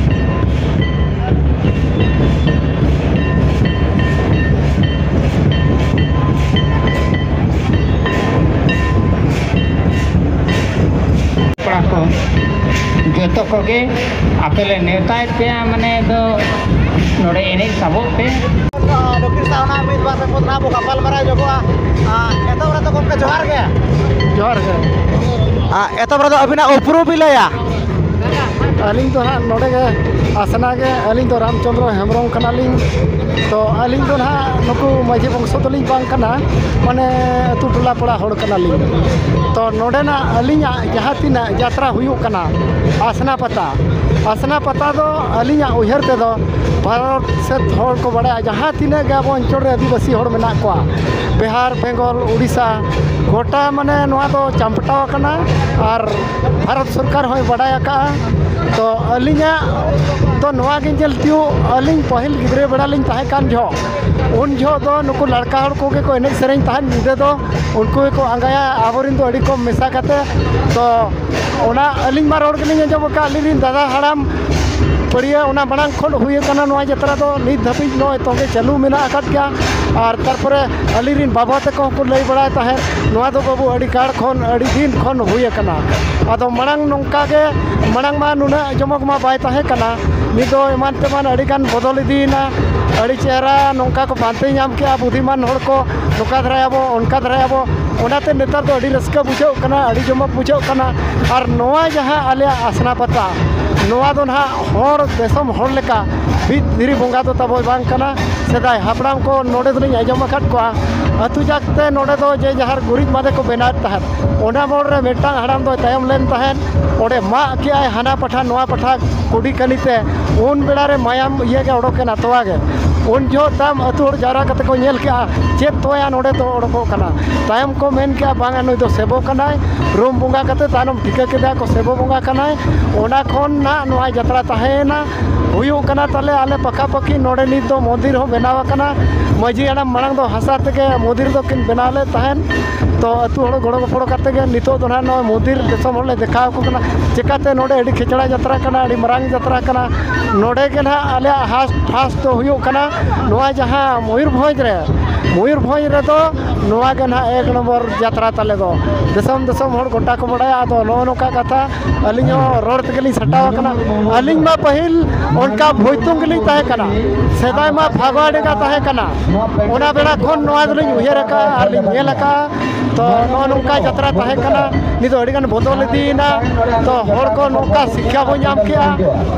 ᱠᱚᱲᱟ ᱠᱚ ᱡᱚᱛᱚ ᱟᱯᱮ ᱞᱮ ᱱᱮᱣᱛᱟᱭᱮᱫ ᱯᱮᱭᱟ, ᱢᱟᱱᱮ ᱫᱚ ᱱᱚᱰᱮ ᱮᱱᱮᱡ ᱥᱟᱵᱚᱜ ᱯᱮ᱾ ᱫᱚᱠᱷᱤᱱ ᱥᱟᱦᱟᱱᱟ ᱢᱤᱫ ᱵᱟᱨ ᱯᱮ ᱯᱚᱫ ᱱᱟᱦᱟᱜ ᱵᱚ ᱜᱟᱯᱟᱞ ᱢᱟᱨᱟᱣ ᱧᱚᱜᱚᱜᱼᱟ᱾ ᱟᱨ ᱮᱛᱚᱦᱚᱵ ᱨᱮᱫᱚ ᱜᱚᱢᱠᱮ ᱡᱚᱦᱟᱨ ᱜᱮ᱾ ᱡᱚᱦᱟᱨ ᱜᱮ᱾ ᱟᱨ ᱮᱛᱚᱦᱚᱵ ᱨᱮᱫᱚ ᱟᱹᱵᱤᱱᱟᱜ ᱩᱯᱨᱩᱢ ᱵᱤᱱ ᱞᱟᱹᱭᱟ? ᱟᱹᱞᱤᱧ ᱫᱚ ᱦᱟᱸᱜ ᱱᱚᱰᱮ ᱜᱮ ᱟᱥᱱᱟ ᱜᱮ, ᱟᱹᱞᱤᱧ ᱫᱚ ᱨᱟᱢᱪᱚᱸᱫᱽᱨᱚ ᱦᱮᱢᱵᱨᱚᱢ ᱠᱟᱱᱟᱞᱤᱧ᱾ ᱛᱚ ᱟᱹᱞᱤᱧ ᱫᱚ ᱱᱟᱦᱟᱜ ᱱᱩᱠᱩ ᱢᱟᱹᱡᱷᱤ ᱵᱚᱝᱥᱚ ᱫᱚᱞᱤᱧ ᱵᱟᱝ ᱠᱟᱱᱟ, ᱢᱟᱱᱮ ᱟᱹᱛᱩ ᱴᱚᱞᱟ ᱯᱟᱲᱟ ᱦᱚᱲ ᱠᱟᱱᱟᱞᱤᱧ᱾ ᱛᱚ ᱱᱚᱰᱮᱱᱟᱜ ᱟᱹᱞᱤᱧᱟᱜ ᱡᱟᱦᱟᱸ ᱛᱤᱱᱟᱹᱜ ᱡᱟᱛᱨᱟ ᱦᱩᱭᱩᱜ ᱠᱟᱱᱟ ᱟᱥᱱᱟ ᱯᱟᱛᱟ, ᱟᱥᱱᱟ ᱯᱟᱛᱟ ᱫᱚ ᱟᱹᱞᱤᱧᱟᱜ ᱩᱭᱦᱟᱹᱨ ᱛᱮᱫᱚ ᱵᱷᱟᱨᱚᱛ ᱥᱮᱫ ᱦᱚᱲ ᱠᱚ ᱵᱟᱲᱟᱭᱟ, ᱡᱟᱦᱟᱸ ᱛᱤᱱᱟᱹᱜ ᱜᱮ ᱟᱵᱚ ᱚᱧᱪᱚᱞ ᱨᱮ ᱟᱹᱫᱤᱵᱟᱹᱥᱤ ᱦᱚᱲ ᱢᱮᱱᱟᱜ ᱠᱚᱣᱟ, ᱵᱤᱦᱟᱨ, ᱵᱮᱝᱜᱚᱞ, ᱩᱲᱤᱥᱥᱟ, ᱜᱚᱴᱟ ᱢᱟᱱᱮ ᱱᱚᱣᱟ ᱫᱚ ᱪᱟᱢᱯᱴᱟᱣ ᱟᱠᱟᱱᱟ ᱟᱨ ᱵᱷᱟᱨᱚᱛ ᱥᱚᱨᱠᱟᱨ ᱦᱚᱸᱭ ᱵᱟᱰᱟᱭ ᱟᱠᱟᱫᱼᱟ᱾ ᱛᱚ ᱟᱹᱞᱤᱧᱟᱜ ᱫᱚ ᱱᱚᱣᱟ ᱜᱮ ᱧᱮᱞ ᱛᱤᱭᱳᱜ, ᱟᱹᱞᱤᱧ ᱯᱟᱹᱦᱤᱞ ᱜᱤᱫᱽᱨᱟᱹ ᱵᱮᱲᱟ ᱞᱤᱧ ᱛᱟᱦᱮᱸ ᱠᱟᱱ ᱡᱚᱦᱚᱜ, ᱩᱱ ᱡᱚᱦᱚᱜ ᱫᱚ ᱱᱩᱠᱩ ᱞᱟᱲᱠᱟ ᱦᱚᱲ ᱠᱚᱜᱮ ᱠᱚ ᱮᱱᱮᱡ ᱥᱮᱨᱮᱧ ᱛᱟᱦᱮᱸᱫ, ᱧᱤᱫᱟᱹ ᱫᱚ ᱩᱱᱠᱩ ᱜᱮᱠᱚ ᱟᱸᱜᱟᱭᱟ, ᱟᱵᱚᱨᱮᱱ ᱫᱚ ᱟᱹᱰᱤ ᱠᱚᱢ ᱢᱮᱥᱟ ᱠᱟᱛᱮ᱾ ᱛᱚ ᱚᱱᱟ ᱟᱹᱞᱤᱧ ᱢᱟ ᱨᱚᱲ ᱜᱮᱞᱤᱧ ᱟᱸᱡᱚᱢ ᱟᱠᱟᱫ, ᱟᱹᱞᱤᱧ ᱨᱮᱱ ᱫᱟᱫᱟ ᱦᱟᱲᱟᱢ ᱯᱟᱹᱲᱤᱭᱟᱹ ᱚᱱᱟ ᱢᱟᱲᱟᱝ ᱠᱷᱚᱱ ᱦᱩᱭ ᱟᱠᱟᱱᱟ ᱱᱚᱣᱟ ᱡᱟᱛᱨᱟ ᱫᱚ, ᱱᱤᱛ ᱫᱷᱟᱹᱵᱤᱡ ᱱᱚᱜᱼᱚᱭ ᱛᱚᱸᱜᱮ ᱪᱟᱹᱞᱩ ᱢᱮᱱᱟᱜ ᱟᱠᱟᱫ ᱜᱮᱭᱟ᱾ ᱟᱨ ᱛᱟᱨᱯᱚᱨᱮ ᱟᱹᱞᱤᱧ ᱨᱮᱱ ᱵᱟᱵᱟ ᱛᱟᱠᱚ ᱦᱚᱸᱠᱚ ᱞᱟᱹᱭ ᱵᱟᱲᱟᱭ ᱛᱟᱦᱮᱸᱫ, ᱱᱚᱣᱟ ᱫᱚ ᱵᱟᱹᱵᱩ ᱟᱹᱰᱤ ᱜᱟᱲ ᱠᱷᱚᱱ, ᱟᱹᱰᱤ ᱫᱤᱱ ᱠᱷᱚᱱ ᱦᱩᱭ ᱟᱠᱟᱱᱟ᱾ ᱟᱫᱚ ᱢᱟᱲᱟᱝ ᱱᱚᱝᱠᱟ ᱜᱮ, ᱢᱟᱲᱟᱝ ᱢᱟ ᱱᱩᱱᱟᱹᱜ ᱡᱚᱢᱚᱠ ᱢᱟ ᱵᱟᱭ ᱛᱟᱦᱮᱸ ᱠᱟᱱᱟ, ᱱᱤᱛ ᱫᱚ ᱮᱢᱟᱱ ᱛᱮᱢᱟᱱ ᱟᱹᱰᱤ ᱜᱟᱱ ᱵᱚᱫᱚᱞ ᱤᱫᱤᱭᱮᱱᱟ, ᱟᱹᱰᱤ ᱪᱮᱦᱨᱟ ᱱᱚᱝᱠᱟ ᱠᱚ ᱯᱟᱱᱛᱮ ᱧᱟᱢ ᱠᱮᱜᱼᱟ ᱵᱩᱫᱷᱤᱢᱟᱱ ᱦᱚᱲ ᱠᱚ, ᱱᱚᱝᱠᱟ ᱫᱷᱟᱨᱟᱭᱟᱵᱚ, ᱚᱱᱠᱟ ᱫᱷᱟᱨᱟᱭᱟᱵᱚ᱾ ᱚᱱᱟᱛᱮ ᱱᱮᱛᱟᱨ ᱫᱚ ᱟᱹᱰᱤ ᱨᱟᱹᱥᱠᱟᱹ ᱵᱩᱡᱷᱟᱹᱜ ᱠᱟᱱᱟ, ᱟᱹᱰᱤ ᱡᱚᱢᱚᱠ ᱵᱩᱡᱷᱟᱹᱜ ᱠᱟᱱᱟ᱾ ᱟᱨ ᱱᱚᱣᱟ ᱡᱟᱦᱟᱸ ᱟᱞᱮᱭᱟᱜ ᱟᱥᱱᱟ ᱯᱟᱛᱟ, ᱱᱚᱣᱟ ᱫᱚ ᱱᱟᱦᱟᱜ ᱦᱚᱲ ᱫᱤᱥᱚᱢ ᱦᱚᱲ ᱞᱮᱠᱟ ᱵᱷᱤᱛ ᱫᱷᱤᱨᱤ ᱵᱚᱸᱜᱟ ᱫᱚ ᱛᱟᱵᱚᱭ ᱵᱟᱝ ᱠᱟᱱᱟ᱾ ᱥᱮᱫᱟᱭ ᱦᱟᱯᱲᱟᱢ ᱠᱚ ᱱᱚᱰᱮ ᱫᱚᱞᱤᱧ ᱟᱸᱡᱚᱢ ᱟᱠᱟᱫ ᱠᱚᱣᱟ, ᱟᱹᱛᱩ ᱡᱟᱠ ᱛᱮ ᱱᱚᱰᱮ ᱫᱚ ᱡᱮ ᱡᱟᱦᱟᱨ ᱜᱩᱨᱤᱡ ᱢᱟᱫᱮ ᱠᱚ ᱵᱮᱱᱟᱣᱮᱫ ᱛᱟᱦᱮᱸᱫ, ᱚᱱᱟ ᱢᱳᱲ ᱨᱮ ᱢᱤᱫᱴᱟᱝ ᱦᱟᱲᱟᱢ ᱫᱚᱭ ᱛᱟᱭᱚᱢ ᱞᱮᱱ ᱛᱟᱦᱮᱸᱫ, ᱚᱸᱰᱮ ᱢᱟᱜ ᱠᱮᱜᱼᱟᱭ ᱦᱟᱱᱟ ᱯᱟᱴᱷᱟ ᱱᱚᱣᱟ ᱯᱟᱴᱷᱟ ᱠᱩᱰᱤ ᱠᱟᱹᱱᱤ ᱛᱮ, ᱩᱱ ᱵᱮᱲᱟ ᱨᱮ ᱢᱟᱭᱟᱢ ᱤᱭᱟᱹ ᱜᱮ ᱚᱰᱚᱠ ᱮᱱᱟ, ᱛᱚᱣᱟ ᱜᱮ᱾ ᱩᱱ ᱡᱚᱦᱚᱜ ᱛᱟᱭᱚᱢ ᱟᱹᱛᱩ ᱦᱚᱲ ᱡᱟᱣᱨᱟ ᱠᱟᱛᱮ ᱠᱚ ᱧᱮᱞ ᱠᱮᱜᱼᱟ, ᱪᱮᱫ ᱛᱚᱣᱟ ᱱᱚᱰᱮ ᱫᱚ ᱚᱰᱚᱠᱚᱜ ᱠᱟᱱᱟ᱾ ᱛᱟᱭᱚᱢ ᱠᱚ ᱢᱮᱱ ᱠᱮᱜᱼᱟ, ᱵᱟᱝᱟ ᱱᱩᱭ ᱫᱚ ᱥᱮᱵᱚ ᱠᱟᱱᱟᱭ, ᱨᱩᱢ ᱵᱚᱸᱜᱟ ᱠᱟᱛᱮ ᱛᱟᱭᱱᱚᱢ ᱴᱷᱤᱠᱟᱹ ᱠᱮᱫᱟ ᱠᱚ ᱥᱮᱵᱚ ᱵᱚᱸᱜᱟ ᱠᱟᱱᱟᱭ᱾ ᱚᱱᱟ ᱠᱷᱚᱱ ᱱᱟᱜ ᱱᱚᱣᱟ ᱡᱟᱛᱨᱟ ᱛᱟᱦᱮᱸᱭᱮᱱᱟ᱾ ᱦᱩᱭᱩᱜ ᱠᱟᱱᱟ ᱛᱟᱞᱮ ᱟᱞᱮ ᱯᱟᱠᱷᱟ ᱯᱟᱹᱠᱷᱤ ᱱᱚᱰᱮ ᱱᱤᱛ ᱫᱚ ᱢᱚᱱᱫᱤᱨ ᱦᱚᱸ ᱵᱮᱱᱟᱣ ᱟᱠᱟᱱᱟ᱾ ᱢᱟᱹᱡᱷᱤ ᱦᱟᱲᱟᱢ ᱢᱟᱲᱟᱝ ᱫᱚ ᱦᱟᱥᱟ ᱛᱮᱜᱮ ᱢᱚᱱᱫᱤᱨ ᱫᱚᱠᱤᱱ ᱵᱮᱱᱟᱣ ᱞᱮᱫ ᱛᱟᱦᱮᱸᱫ᱾ ᱛᱚ ᱟᱹᱛᱩ ᱦᱚᱲ ᱜᱚᱲᱚ ᱜᱚᱯᱚᱲᱚ ᱠᱟᱛᱮ ᱜᱮ ᱱᱤᱛᱚᱜ ᱫᱚ ᱱᱟᱦᱟᱜ ᱱᱚᱜᱼᱚᱭ ᱢᱚᱱᱫᱤᱨ ᱫᱤᱥᱚᱢ ᱦᱚᱲ ᱞᱮ ᱫᱮᱠᱷᱟᱣ ᱟᱠᱚ ᱠᱟᱱᱟ᱾ ᱪᱮᱠᱟᱛᱮ ᱱᱚᱰᱮ ᱟᱹᱰᱤ ᱠᱷᱮᱪᱲᱟ ᱡᱟᱛᱨᱟ ᱠᱟᱱᱟ, ᱟᱹᱰᱤ ᱢᱟᱨᱟᱝ ᱡᱟᱛᱨᱟ ᱠᱟᱱᱟ᱾ ᱱᱚᱰᱮ ᱜᱮ ᱱᱟᱦᱟᱜ ᱟᱞᱮᱭᱟᱜ ᱦᱟᱥ ᱯᱷᱟᱥ ᱫᱚ ᱦᱩᱭᱩᱜ ᱠᱟᱱᱟ ᱱᱚᱣᱟ ᱡᱟᱦᱟᱸ ᱢᱚᱭᱩᱨᱵᱷᱚᱸᱡᱽ ᱨᱮ, ᱢᱚᱭᱩᱨᱵᱷᱚᱸᱡᱽ ᱨᱮᱫᱚ ᱱᱚᱣᱟ ᱜᱮ ᱱᱟᱦᱟᱜ ᱮᱠ ᱱᱚᱢᱵᱚᱨ ᱡᱟᱛᱨᱟ ᱛᱟᱞᱮ ᱫᱚ᱾ ᱫᱤᱥᱚᱢ ᱫᱤᱥᱚᱢ ᱦᱚᱲ ᱜᱚᱴᱟ ᱠᱚ ᱵᱟᱲᱟᱭᱟ᱾ ᱟᱫᱚ ᱱᱚᱜᱼᱚ ᱱᱚᱝᱠᱟ ᱠᱟᱛᱷᱟ, ᱟᱹᱞᱤᱧ ᱦᱚᱸ ᱨᱚᱲ ᱛᱮᱜᱮ ᱞᱤᱧ ᱥᱟᱴᱟᱣ ᱟᱠᱟᱱᱟ᱾ ᱟᱹᱞᱤᱧ ᱢᱟ ᱯᱟᱹᱦᱤᱞ ᱚᱱᱠᱟ ᱵᱷᱚᱭᱛᱩᱝ ᱜᱮᱞᱤᱧ ᱛᱟᱦᱮᱸ ᱠᱟᱱᱟ᱾ ᱥᱮᱫᱟᱭ ᱢᱟ ᱯᱷᱟᱜᱽᱣᱟ ᱰᱮᱸᱜᱟ ᱛᱟᱦᱮᱸ ᱠᱟᱱᱟ᱾ ᱚᱱᱟ ᱵᱮᱲᱟ ᱠᱷᱚᱱ ᱱᱚᱣᱟ ᱫᱚᱞᱤᱧ ᱩᱭᱦᱟᱹᱨ ᱟᱠᱟᱫᱼᱟ ᱟᱨ ᱞᱤᱧ ᱧᱮᱞ ᱟᱠᱟᱫᱼᱟ᱾ ᱛᱚ ᱱᱚᱜᱼᱚ ᱱᱚᱝᱠᱟ ᱡᱟᱛᱨᱟ ᱛᱟᱦᱮᱸ ᱠᱟᱱᱟ᱾ ᱱᱤᱛ ᱫᱚ ᱟᱹᱰᱤᱜᱟᱱ ᱵᱚᱫᱚᱞ ᱤᱫᱤᱭᱮᱱᱟ᱾ ᱛᱚ ᱦᱚᱲ ᱠᱚ ᱱᱚᱝᱠᱟ ᱥᱤᱠᱠᱷᱟ ᱵᱚᱱ ᱧᱟᱢ ᱠᱮᱜᱼᱟ᱾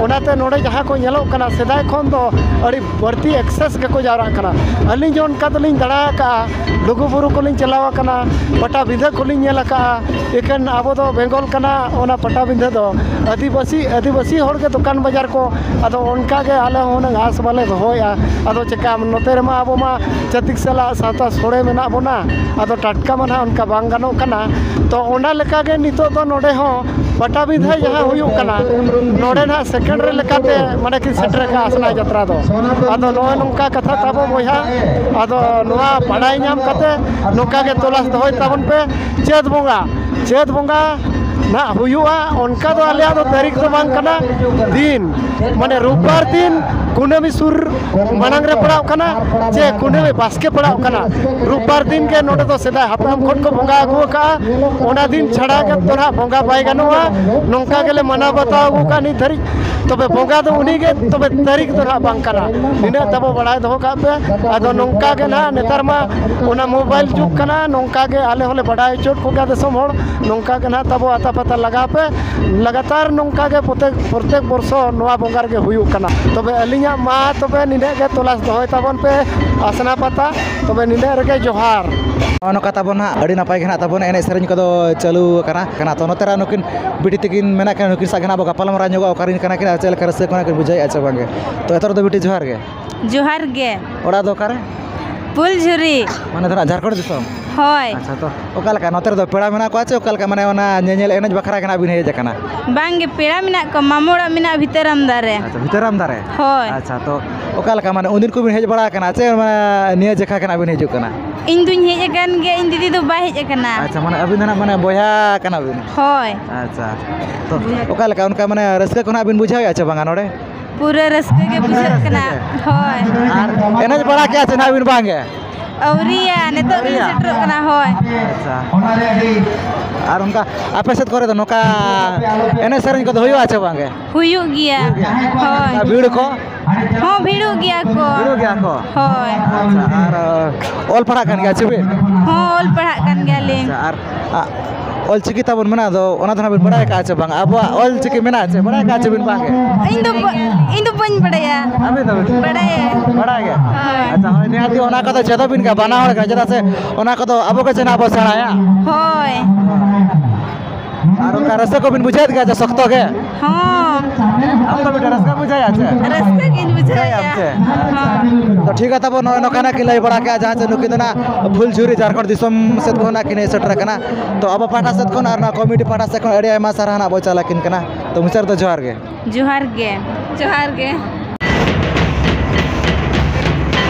ᱚᱱᱟᱛᱮ ᱱᱚᱰᱮ ᱡᱟᱦᱟᱸ ᱠᱚ ᱧᱮᱞᱚᱜ ᱠᱟᱱᱟ, ᱥᱮᱫᱟᱭ ᱠᱷᱚᱱ ᱫᱚ ᱟᱹᱰᱤ ᱵᱟᱹᱲᱛᱤ ᱮᱠᱥᱮᱥ ᱜᱮᱠᱚ ᱡᱟᱣᱨᱟᱜ ᱠᱟᱱᱟ᱾ ᱟᱹᱞᱤᱧ ᱦᱚᱸ ᱚᱱᱠᱟ ᱫᱚᱞᱤᱧ ᱫᱟᱬᱟ ᱟᱠᱟᱫᱼᱟ, ᱞᱩᱜᱩᱵᱩᱨᱩ ᱠᱚᱞᱤᱧ ᱪᱟᱞᱟᱣ ᱟᱠᱟᱱᱟ, ᱯᱟᱴᱟᱵᱤᱸᱫᱷᱟᱹ ᱠᱚᱞᱤᱧ ᱧᱮᱞ ᱟᱠᱟᱫᱼᱟ᱾ ᱮᱠᱷᱮᱱ ᱟᱵᱚ ᱫᱚ ᱵᱮᱝᱜᱚᱞ ᱠᱟᱱᱟ ᱚᱱᱟ ᱯᱟᱴᱟᱵᱤᱸᱫᱷᱟᱹ ᱫᱚ, ᱟᱹᱫᱤᱵᱟᱹᱥᱤ, ᱟᱹᱫᱤᱵᱟᱹᱥᱤ ᱦᱚᱲ ᱜᱮ ᱫᱚᱠᱟᱱ ᱵᱟᱡᱟᱨ ᱠᱚ᱾ ᱟᱫᱚ ᱚᱱᱠᱟ ᱜᱮ ᱟᱞᱮ ᱦᱚᱸ ᱦᱩᱱᱟᱹᱝ ᱟᱸᱥ ᱵᱟᱞᱮ ᱫᱚᱦᱚᱭᱮᱫᱼᱟ᱾ ᱟᱫᱚ ᱪᱮᱠᱟᱢ, ᱱᱚᱛᱮ ᱨᱮᱢᱟ ᱟᱵᱚ ᱢᱟ ᱪᱷᱟᱹᱛᱤᱠ ᱥᱟᱞᱟᱜ ᱥᱟᱶᱛᱟ ᱥᱚᱲᱮ ᱢᱮᱱᱟᱜ ᱵᱚᱱᱟ᱾ ᱟᱫᱚ ᱴᱟᱴᱠᱟ ᱢᱟ ᱱᱟᱦᱟᱜ ᱚᱱᱠᱟ ᱵᱟᱝ ᱜᱟᱱᱚᱜ ᱠᱟᱱᱟ᱾ ᱛᱚ ᱚᱱᱟ ᱞᱮᱠᱟ ᱜᱮ ᱱᱤᱛᱚᱜ ᱫᱚ ᱱᱚᱰᱮ ᱦᱚᱸ ᱯᱟᱴᱟᱵᱤᱸᱫᱷᱟᱹ ᱡᱟᱦᱟᱸ ᱦᱩᱭᱩᱜ ᱠᱟᱱᱟ, ᱱᱚᱰᱮ ᱱᱟᱦᱟᱜ ᱥᱮᱠᱮᱱᱰ ᱨᱮ ᱞᱮᱠᱟᱛᱮ ᱢᱟᱱᱮ ᱠᱤᱱ ᱥᱮᱴᱮᱨ ᱟᱠᱟᱫᱼᱟ ᱟᱥᱱᱟ ᱡᱟᱛᱨᱟ ᱫᱚ᱾ ᱟᱫᱚ ᱱᱚᱜᱼᱚᱭ ᱱᱚᱝᱠᱟ ᱠᱟᱛᱷᱟ ᱛᱟᱵᱚ ᱵᱚᱭᱦᱟ, ᱟᱫᱚ ᱱᱚᱣᱟ ᱵᱟᱰᱟᱭ ᱧᱟᱢ ᱠᱟᱛᱮ ᱱᱚᱝᱠᱟ ᱜᱮ ᱛᱚᱞᱟᱥ ᱫᱚᱦᱚᱭ ᱛᱟᱵᱚᱱ ᱯᱮ᱾ ᱪᱟᱹᱛ ᱵᱚᱸᱜᱟ, ᱪᱟᱹᱛ ᱵᱚᱸᱜᱟ ᱱᱟᱦᱟᱜ ᱦᱩᱭᱩᱜᱼᱟ᱾ ᱚᱱᱠᱟ ᱫᱚ ᱟᱞᱮᱭᱟᱜ ᱫᱚ ᱛᱟᱹᱨᱤᱠᱷ ᱫᱚ ᱵᱟᱝ ᱠᱟᱱᱟ, ᱫᱤᱱ, ᱢᱟᱱᱮ ᱨᱳᱵᱵᱟᱨ ᱫᱤᱱ ᱠᱩᱱᱟᱹᱢᱤ ᱥᱩᱨ ᱢᱟᱲᱟᱝ ᱨᱮ ᱯᱟᱲᱟᱜ ᱠᱟᱱᱟ, ᱪᱮ ᱠᱩᱱᱟᱹᱢᱤ ᱵᱟᱥᱠᱮ ᱯᱟᱲᱟᱜ ᱠᱟᱱᱟ᱾ ᱨᱳᱵᱵᱟᱨ ᱫᱤᱱ ᱜᱮ ᱱᱚᱰᱮ ᱫᱚ ᱥᱮᱫᱟᱭ ᱦᱟᱯᱲᱟᱢ ᱠᱷᱚᱱ ᱠᱚ ᱵᱚᱸᱜᱟ ᱟᱹᱜᱩ ᱟᱠᱟᱫᱼᱟ᱾ ᱚᱱᱟ ᱫᱤᱱ ᱪᱷᱟᱲᱟ ᱜᱮ ᱫᱚ ᱱᱟᱦᱟᱜ ᱵᱚᱸᱜᱟ ᱵᱟᱭ ᱜᱟᱱᱚᱜᱼᱟ᱾ ᱱᱚᱝᱠᱟ ᱜᱮᱞᱮ ᱢᱟᱱᱟᱣ ᱵᱟᱛᱟᱣ ᱟᱹᱜᱩ ᱠᱟᱜᱼᱟ ᱱᱤᱛ ᱫᱷᱟᱹᱨᱤᱡ᱾ ᱛᱚᱵᱮ ᱵᱚᱸᱜᱟ ᱫᱚ ᱩᱱᱤ ᱜᱮ, ᱛᱚᱵᱮ ᱛᱟᱹᱨᱤᱠᱷ ᱫᱚ ᱱᱟᱦᱟᱜ ᱵᱟᱝ ᱠᱟᱱᱟ᱾ ᱱᱤᱱᱟᱹᱜ ᱛᱟᱵᱚ ᱵᱟᱲᱟᱭ ᱫᱚᱦᱚ ᱠᱟᱜ ᱯᱮ᱾ ᱟᱫᱚ ᱱᱚᱝᱠᱟ ᱜᱮ ᱱᱟᱦᱟᱜ ᱱᱮᱛᱟᱨ ᱢᱟ ᱚᱱᱟ ᱢᱳᱵᱟᱭᱤᱞ ᱡᱩᱜᱽ ᱠᱟᱱᱟ, ᱱᱚᱝᱠᱟ ᱜᱮ ᱟᱞᱮ ᱦᱚᱸᱞᱮ ᱵᱟᱰᱟᱭ ᱦᱚᱪᱚᱭᱮᱫ ᱠᱚᱜᱮᱭᱟ ᱫᱤᱥᱚᱢ ᱦᱚᱲ᱾ ᱱᱚᱝᱠᱟ ᱜᱮ ᱱᱟᱦᱟᱜ ᱛᱟᱵᱚ ᱟᱛᱟ ᱯᱟᱛᱟ ᱞᱟᱜᱟᱣ ᱯᱮ᱾ ᱞᱟᱜᱟᱛᱟᱨ ᱱᱚᱝᱠᱟ ᱜᱮ ᱯᱨᱚᱛᱮᱠ, ᱯᱨᱚᱛᱮᱠ ᱵᱚᱨᱥᱚ ᱱᱚᱣᱟ ᱵᱚᱸᱜᱟ ᱨᱮᱜᱮ ᱦᱩᱭᱩᱜ ᱠᱟᱱᱟ᱾ ᱛᱚᱵᱮ ᱟᱹᱞᱤᱧᱟᱜ ᱢᱟ ᱛᱚᱵᱮ ᱱᱤᱱᱟᱹᱜ ᱜᱮ, ᱛᱚᱞᱟᱥ ᱫᱚᱦᱚᱭ ᱛᱟᱵᱚᱱ ᱯᱮ ᱟᱥᱱᱟ ᱯᱟᱛᱟ᱾ ᱛᱚᱵᱮ ᱱᱤᱱᱟᱹᱜ ᱨᱮᱜᱮ ᱡᱚᱦᱟᱨ᱾ ᱱᱚᱜᱼᱚ ᱱᱚᱝᱠᱟ ᱛᱟᱵᱚᱱ ᱦᱟᱸᱜ ᱟᱹᱰᱤ ᱱᱟᱯᱟᱭ ᱜᱮ ᱱᱟᱦᱟᱜ ᱛᱟᱵᱚᱱ ᱮᱱᱮᱡ ᱥᱮᱨᱮᱧ ᱠᱚᱫᱚ ᱪᱟᱹᱞᱩ ᱟᱠᱟᱱᱟ ᱠᱟᱱᱟ᱾ ᱛᱚ ᱱᱚᱛᱮ ᱨᱮ ᱱᱩᱠᱤᱱ ᱵᱤᱴᱤ ᱛᱟᱹᱠᱤᱱ ᱢᱮᱱᱟᱜ ᱠᱤᱱᱟ, ᱱᱩᱠᱤᱱ ᱥᱟᱶ ᱜᱮ ᱱᱟᱦᱟᱜ ᱵᱚ ᱜᱟᱯᱟᱞ ᱢᱟᱨᱟᱣ ᱧᱚᱜᱚᱜᱼᱟ, ᱚᱠᱟ ᱨᱮᱱ ᱠᱟᱱᱟ ᱠᱤᱱ ᱟᱨ ᱪᱮᱫ ᱞᱮᱠᱟ ᱨᱟᱹᱥᱠᱟᱹ ᱠᱚ ᱱᱟᱦᱟᱜ ᱠᱤᱱ ᱵᱩᱡᱷᱟᱹᱣᱮᱫᱼᱟ ᱪᱮ ᱵᱟᱝᱜᱮ᱾ ᱛᱚ ᱮᱛᱚᱦᱚᱵ ᱫᱚ ᱵᱤᱴᱤ ᱡᱚᱦᱟᱨ ᱜᱮ᱾ ᱡᱚᱦᱟᱨ ᱜᱮ᱾ ᱚᱲᱟᱜ ᱫᱚ ᱚᱠᱟᱨᱮ? ᱯᱷᱩᱞᱡᱷᱩᱨᱤ᱾ ᱢᱟᱱᱮ ᱫᱚ ᱱᱟᱦᱟᱜ ᱡᱷᱟᱲᱠᱷᱚᱸᱰ ᱫᱤᱥᱚᱢ? ᱦᱳᱭ᱾ ᱟᱪᱪᱷᱟ, ᱛᱚ ᱚᱠᱟ ᱞᱮᱠᱟ ᱱᱚᱛᱮ ᱨᱮᱫᱚ ᱯᱮᱲᱟ ᱢᱮᱱᱟᱜ ᱠᱚᱣᱟ ᱪᱮ ᱚᱠᱟ ᱞᱮᱠᱟ, ᱢᱟᱱᱮ ᱚᱱᱟ ᱧᱮᱧᱮᱞ ᱮᱱᱮᱡ ᱵᱟᱠᱷᱨᱟ ᱜᱮ ᱱᱟᱦᱟᱜ ᱵᱤᱱ ᱦᱮᱡ ᱟᱠᱟᱱᱟ? ᱵᱟᱝᱜᱮ, ᱯᱮᱲᱟ ᱢᱮᱱᱟᱜ ᱠᱚᱣᱟ, ᱢᱟᱢᱚ ᱚᱲᱟᱜ ᱢᱮᱱᱟᱜᱼᱟ ᱵᱷᱤᱛᱟᱹᱨᱟᱢ ᱫᱟᱨᱮ᱾ ᱟᱪᱪᱷᱟ, ᱵᱷᱤᱛᱟᱹᱨᱟᱢ ᱫᱟᱨᱮ? ᱦᱳᱭ᱾ ᱟᱪᱪᱷᱟ, ᱛᱚ ᱚᱠᱟ ᱞᱮᱠᱟ, ᱢᱟᱱᱮ ᱩᱱᱫᱤᱱ ᱠᱚ ᱵᱤᱱ ᱦᱮᱡ ᱵᱟᱲᱟ ᱟᱠᱟᱱᱟ ᱪᱮ ᱢᱟᱱᱮ ᱱᱤᱭᱟᱹ ᱡᱮᱠᱷᱟ ᱜᱮ ᱱᱟᱦᱟᱜ ᱵᱤᱱ ᱦᱤᱡᱩᱜ ᱠᱟᱱᱟ? ᱤᱧ ᱫᱩᱧ ᱦᱮᱡ ᱟᱠᱟᱱ ᱜᱮᱭᱟ, ᱤᱧ ᱫᱤᱫᱤ ᱫᱚ ᱵᱟᱭ ᱦᱮᱡ ᱟᱠᱟᱱᱟ᱾ ᱟᱪᱪᱷᱟ, ᱢᱟᱱᱮ ᱟᱹᱵᱤᱱ ᱫᱚ ᱱᱟᱦᱟᱜ ᱢᱟᱱᱮ ᱵᱚᱭᱦᱟ ᱠᱟᱱᱟ ᱵᱤᱱ? ᱦᱳᱭ᱾ ᱟᱪᱪᱷᱟ, ᱛᱚ ᱵᱚᱭᱦᱟ᱾ ᱚᱠᱟ ᱞᱮᱠᱟ ᱚᱱᱠᱟ ᱢᱟᱱᱮ ᱨᱟᱹᱥᱠᱟᱹ ᱠᱚ ᱱᱟᱦᱟᱜ ᱵᱤᱱ ᱵᱩᱡᱷᱟᱹᱣᱮᱫᱼᱟ ᱪᱮ ᱵᱟᱝᱟ ᱱᱚᱰᱮ? ᱯᱩᱨᱟᱹ ᱨᱟᱹᱥᱠᱟᱹ ᱜᱮ ᱵᱩᱡᱷᱟᱹᱜ ᱠᱟᱱᱟ᱾ ᱦᱳᱭ᱾ ᱟᱨ ᱮᱱᱮᱡ ᱵᱟᱲᱟ ᱠᱮᱜᱼᱟ ᱪᱮ ᱱᱟᱦᱟᱜ ᱵᱤᱱ ᱵᱟᱝ ᱜᱮ? ᱟᱹᱣᱨᱤᱭᱟ, ᱱᱤᱛᱚᱜ ᱜᱮᱞᱮ ᱟᱹᱣᱨᱤᱭᱟ? ᱥᱮᱴᱮᱨᱚᱜ ᱠᱟᱱᱟ, ᱦᱳᱭ᱾ ᱟᱪᱪᱷᱟ᱾ ᱟᱨ ᱚᱱᱠᱟ ᱟᱯᱮ ᱥᱮᱫ ᱠᱚᱨᱮ ᱫᱚ ᱱᱚᱝᱠᱟ ᱮᱱᱮᱡ ᱥᱮᱨᱮᱧ ᱠᱚᱫᱚ ᱦᱩᱭᱩᱜᱼᱟ ᱪᱮ ᱵᱟᱝ ᱜᱮ? ᱦᱩᱭᱩᱜ ᱜᱮᱭᱟ᱾ ᱦᱳᱭ᱾ ᱟᱨ ᱵᱷᱤᱲ ᱠᱚ? ᱦᱚᱸ, ᱵᱷᱤᱲᱚᱜ ᱜᱮᱭᱟ ᱠᱚ᱾ ᱵᱷᱤᱲᱚᱜ ᱜᱮᱭᱟ ᱠᱚ? ᱦᱳᱭ᱾ ᱟᱪᱪᱷᱟ, ᱟᱨ ᱚᱞ ᱯᱟᱲᱦᱟᱜ ᱠᱟᱱ ᱜᱮᱭᱟ ᱪᱮ ᱵᱤᱱ? ᱦᱚᱸ, ᱚᱞ ᱯᱟᱲᱦᱟᱜ ᱠᱟᱱ ᱜᱮᱭᱟᱞᱤᱧ᱾ ᱟᱪᱪᱷᱟ, ᱟᱨ ᱟ, ᱚᱞᱪᱤᱠᱤ ᱛᱟᱵᱚᱱ ᱢᱮᱱᱟᱜ ᱫᱚ, ᱚᱱᱟ ᱫᱚ ᱱᱟᱜ ᱵᱤᱱ ᱵᱟᱲᱟᱭ ᱟᱠᱟᱫᱼᱟ ᱪᱮ ᱵᱟᱝ? ᱟᱵᱚᱣᱟᱜ ᱚᱞᱪᱤᱠᱤ ᱢᱮᱱᱟᱜᱼᱟ ᱪᱮ? ᱵᱟᱲᱟᱭ ᱟᱠᱟᱫᱼᱟ ᱪᱮ ᱵᱤᱱ ᱵᱟᱝ ᱜᱮ? ᱤᱧ ᱫᱚ ᱵᱟ-, ᱤᱧ ᱫᱚ ᱵᱟᱹᱧ ᱵᱟᱲᱟᱭᱟ᱾ ᱟᱹᱵᱤᱱ ᱫᱚ ᱵᱤᱱ ᱵᱟᱲᱟᱭᱟ᱾ ᱵᱟᱲᱟᱭ ᱜᱮ? ᱦᱳᱭ᱾ ᱟᱪᱪᱷᱟ, ᱦᱳᱭ, ᱱᱤᱦᱟᱹᱛ ᱜᱮ ᱚᱱᱟ ᱠᱚᱫᱚ ᱪᱮᱫᱚᱜ ᱵᱤᱱ ᱜᱮ, ᱵᱟᱱᱟ ᱦᱚᱲ ᱠᱟᱱᱟ, ᱪᱮᱫᱟᱜ ᱥᱮ ᱚᱱᱟ ᱠᱚᱫᱚ ᱟᱵᱚ ᱜᱮ ᱪᱮ ᱱᱟᱜ ᱵᱚ ᱥᱮᱬᱟᱭᱟ᱾ ᱦᱳᱭ᱾ ᱟᱨ ᱚᱱᱠᱟ ᱨᱟᱹᱥᱠᱟᱹ ᱠᱚᱵᱤᱱ ᱵᱩᱡᱷᱟᱹᱣᱮᱫ ᱜᱮᱭᱟ ᱡᱮ ᱥᱚᱠᱛᱚ ᱜᱮ? ᱦᱚᱸ᱾ ᱟᱢ ᱫᱚ ᱢᱤᱫᱴᱮᱱ ᱨᱟᱹᱥᱠᱟᱹ ᱵᱩᱡᱷᱟᱹᱣᱮᱫᱼᱟ ᱪᱮ? ᱨᱟᱹᱥᱠᱟᱹ ᱜᱤᱧ ᱵᱩᱡᱷᱟᱹᱣᱮᱫᱼᱟ᱾ ᱵᱩᱡᱷᱟᱹᱣᱮᱫᱼᱟᱢ ᱪᱮ? ᱦᱚᱸ᱾ ᱛᱚ ᱴᱷᱤᱠ ᱜᱮᱭᱟ, ᱛᱟᱵᱚ ᱱᱚᱜᱼᱚᱭ ᱱᱚᱝᱠᱟᱱᱟᱜ ᱠᱤᱱ ᱞᱟᱹᱭ ᱵᱟᱲᱟ ᱠᱮᱫᱼᱟ, ᱡᱟᱦᱟᱸ ᱪᱮ ᱱᱩᱠᱤᱱ ᱫᱚ ᱱᱟᱜ ᱯᱷᱩᱞᱡᱷᱩᱨᱤ ᱡᱷᱟᱲᱠᱷᱚᱸᱰ ᱫᱤᱥᱚᱢ ᱥᱮᱫ ᱠᱷᱚᱱᱟᱜ ᱠᱤᱱ ᱦᱮᱡ ᱥᱮᱴᱮᱨ ᱟᱠᱟᱱᱟ᱾ ᱛᱚ ᱟᱵᱚ ᱯᱟᱦᱴᱟ ᱥᱮᱫ ᱠᱷᱚᱱ ᱟᱨ ᱱᱚᱣᱟ ᱠᱚᱢᱤᱴᱤ ᱯᱟᱦᱴᱟ ᱥᱮᱫ ᱠᱷᱚᱱ ᱟᱹᱰᱤ ᱟᱭᱢᱟ ᱥᱟᱨᱦᱟᱣ ᱱᱟᱜ ᱵᱚ ᱪᱟᱞ ᱟᱹᱠᱤᱱ ᱠᱟᱱᱟ᱾ ᱛᱚ ᱢᱩᱪᱟᱹᱫ ᱨᱮᱫᱚ ᱡᱚᱦᱟᱨ ᱜᱮ᱾ ᱡᱚᱦᱟᱨ ᱜᱮ᱾ ᱡᱚᱦᱟᱨ ᱜᱮ᱾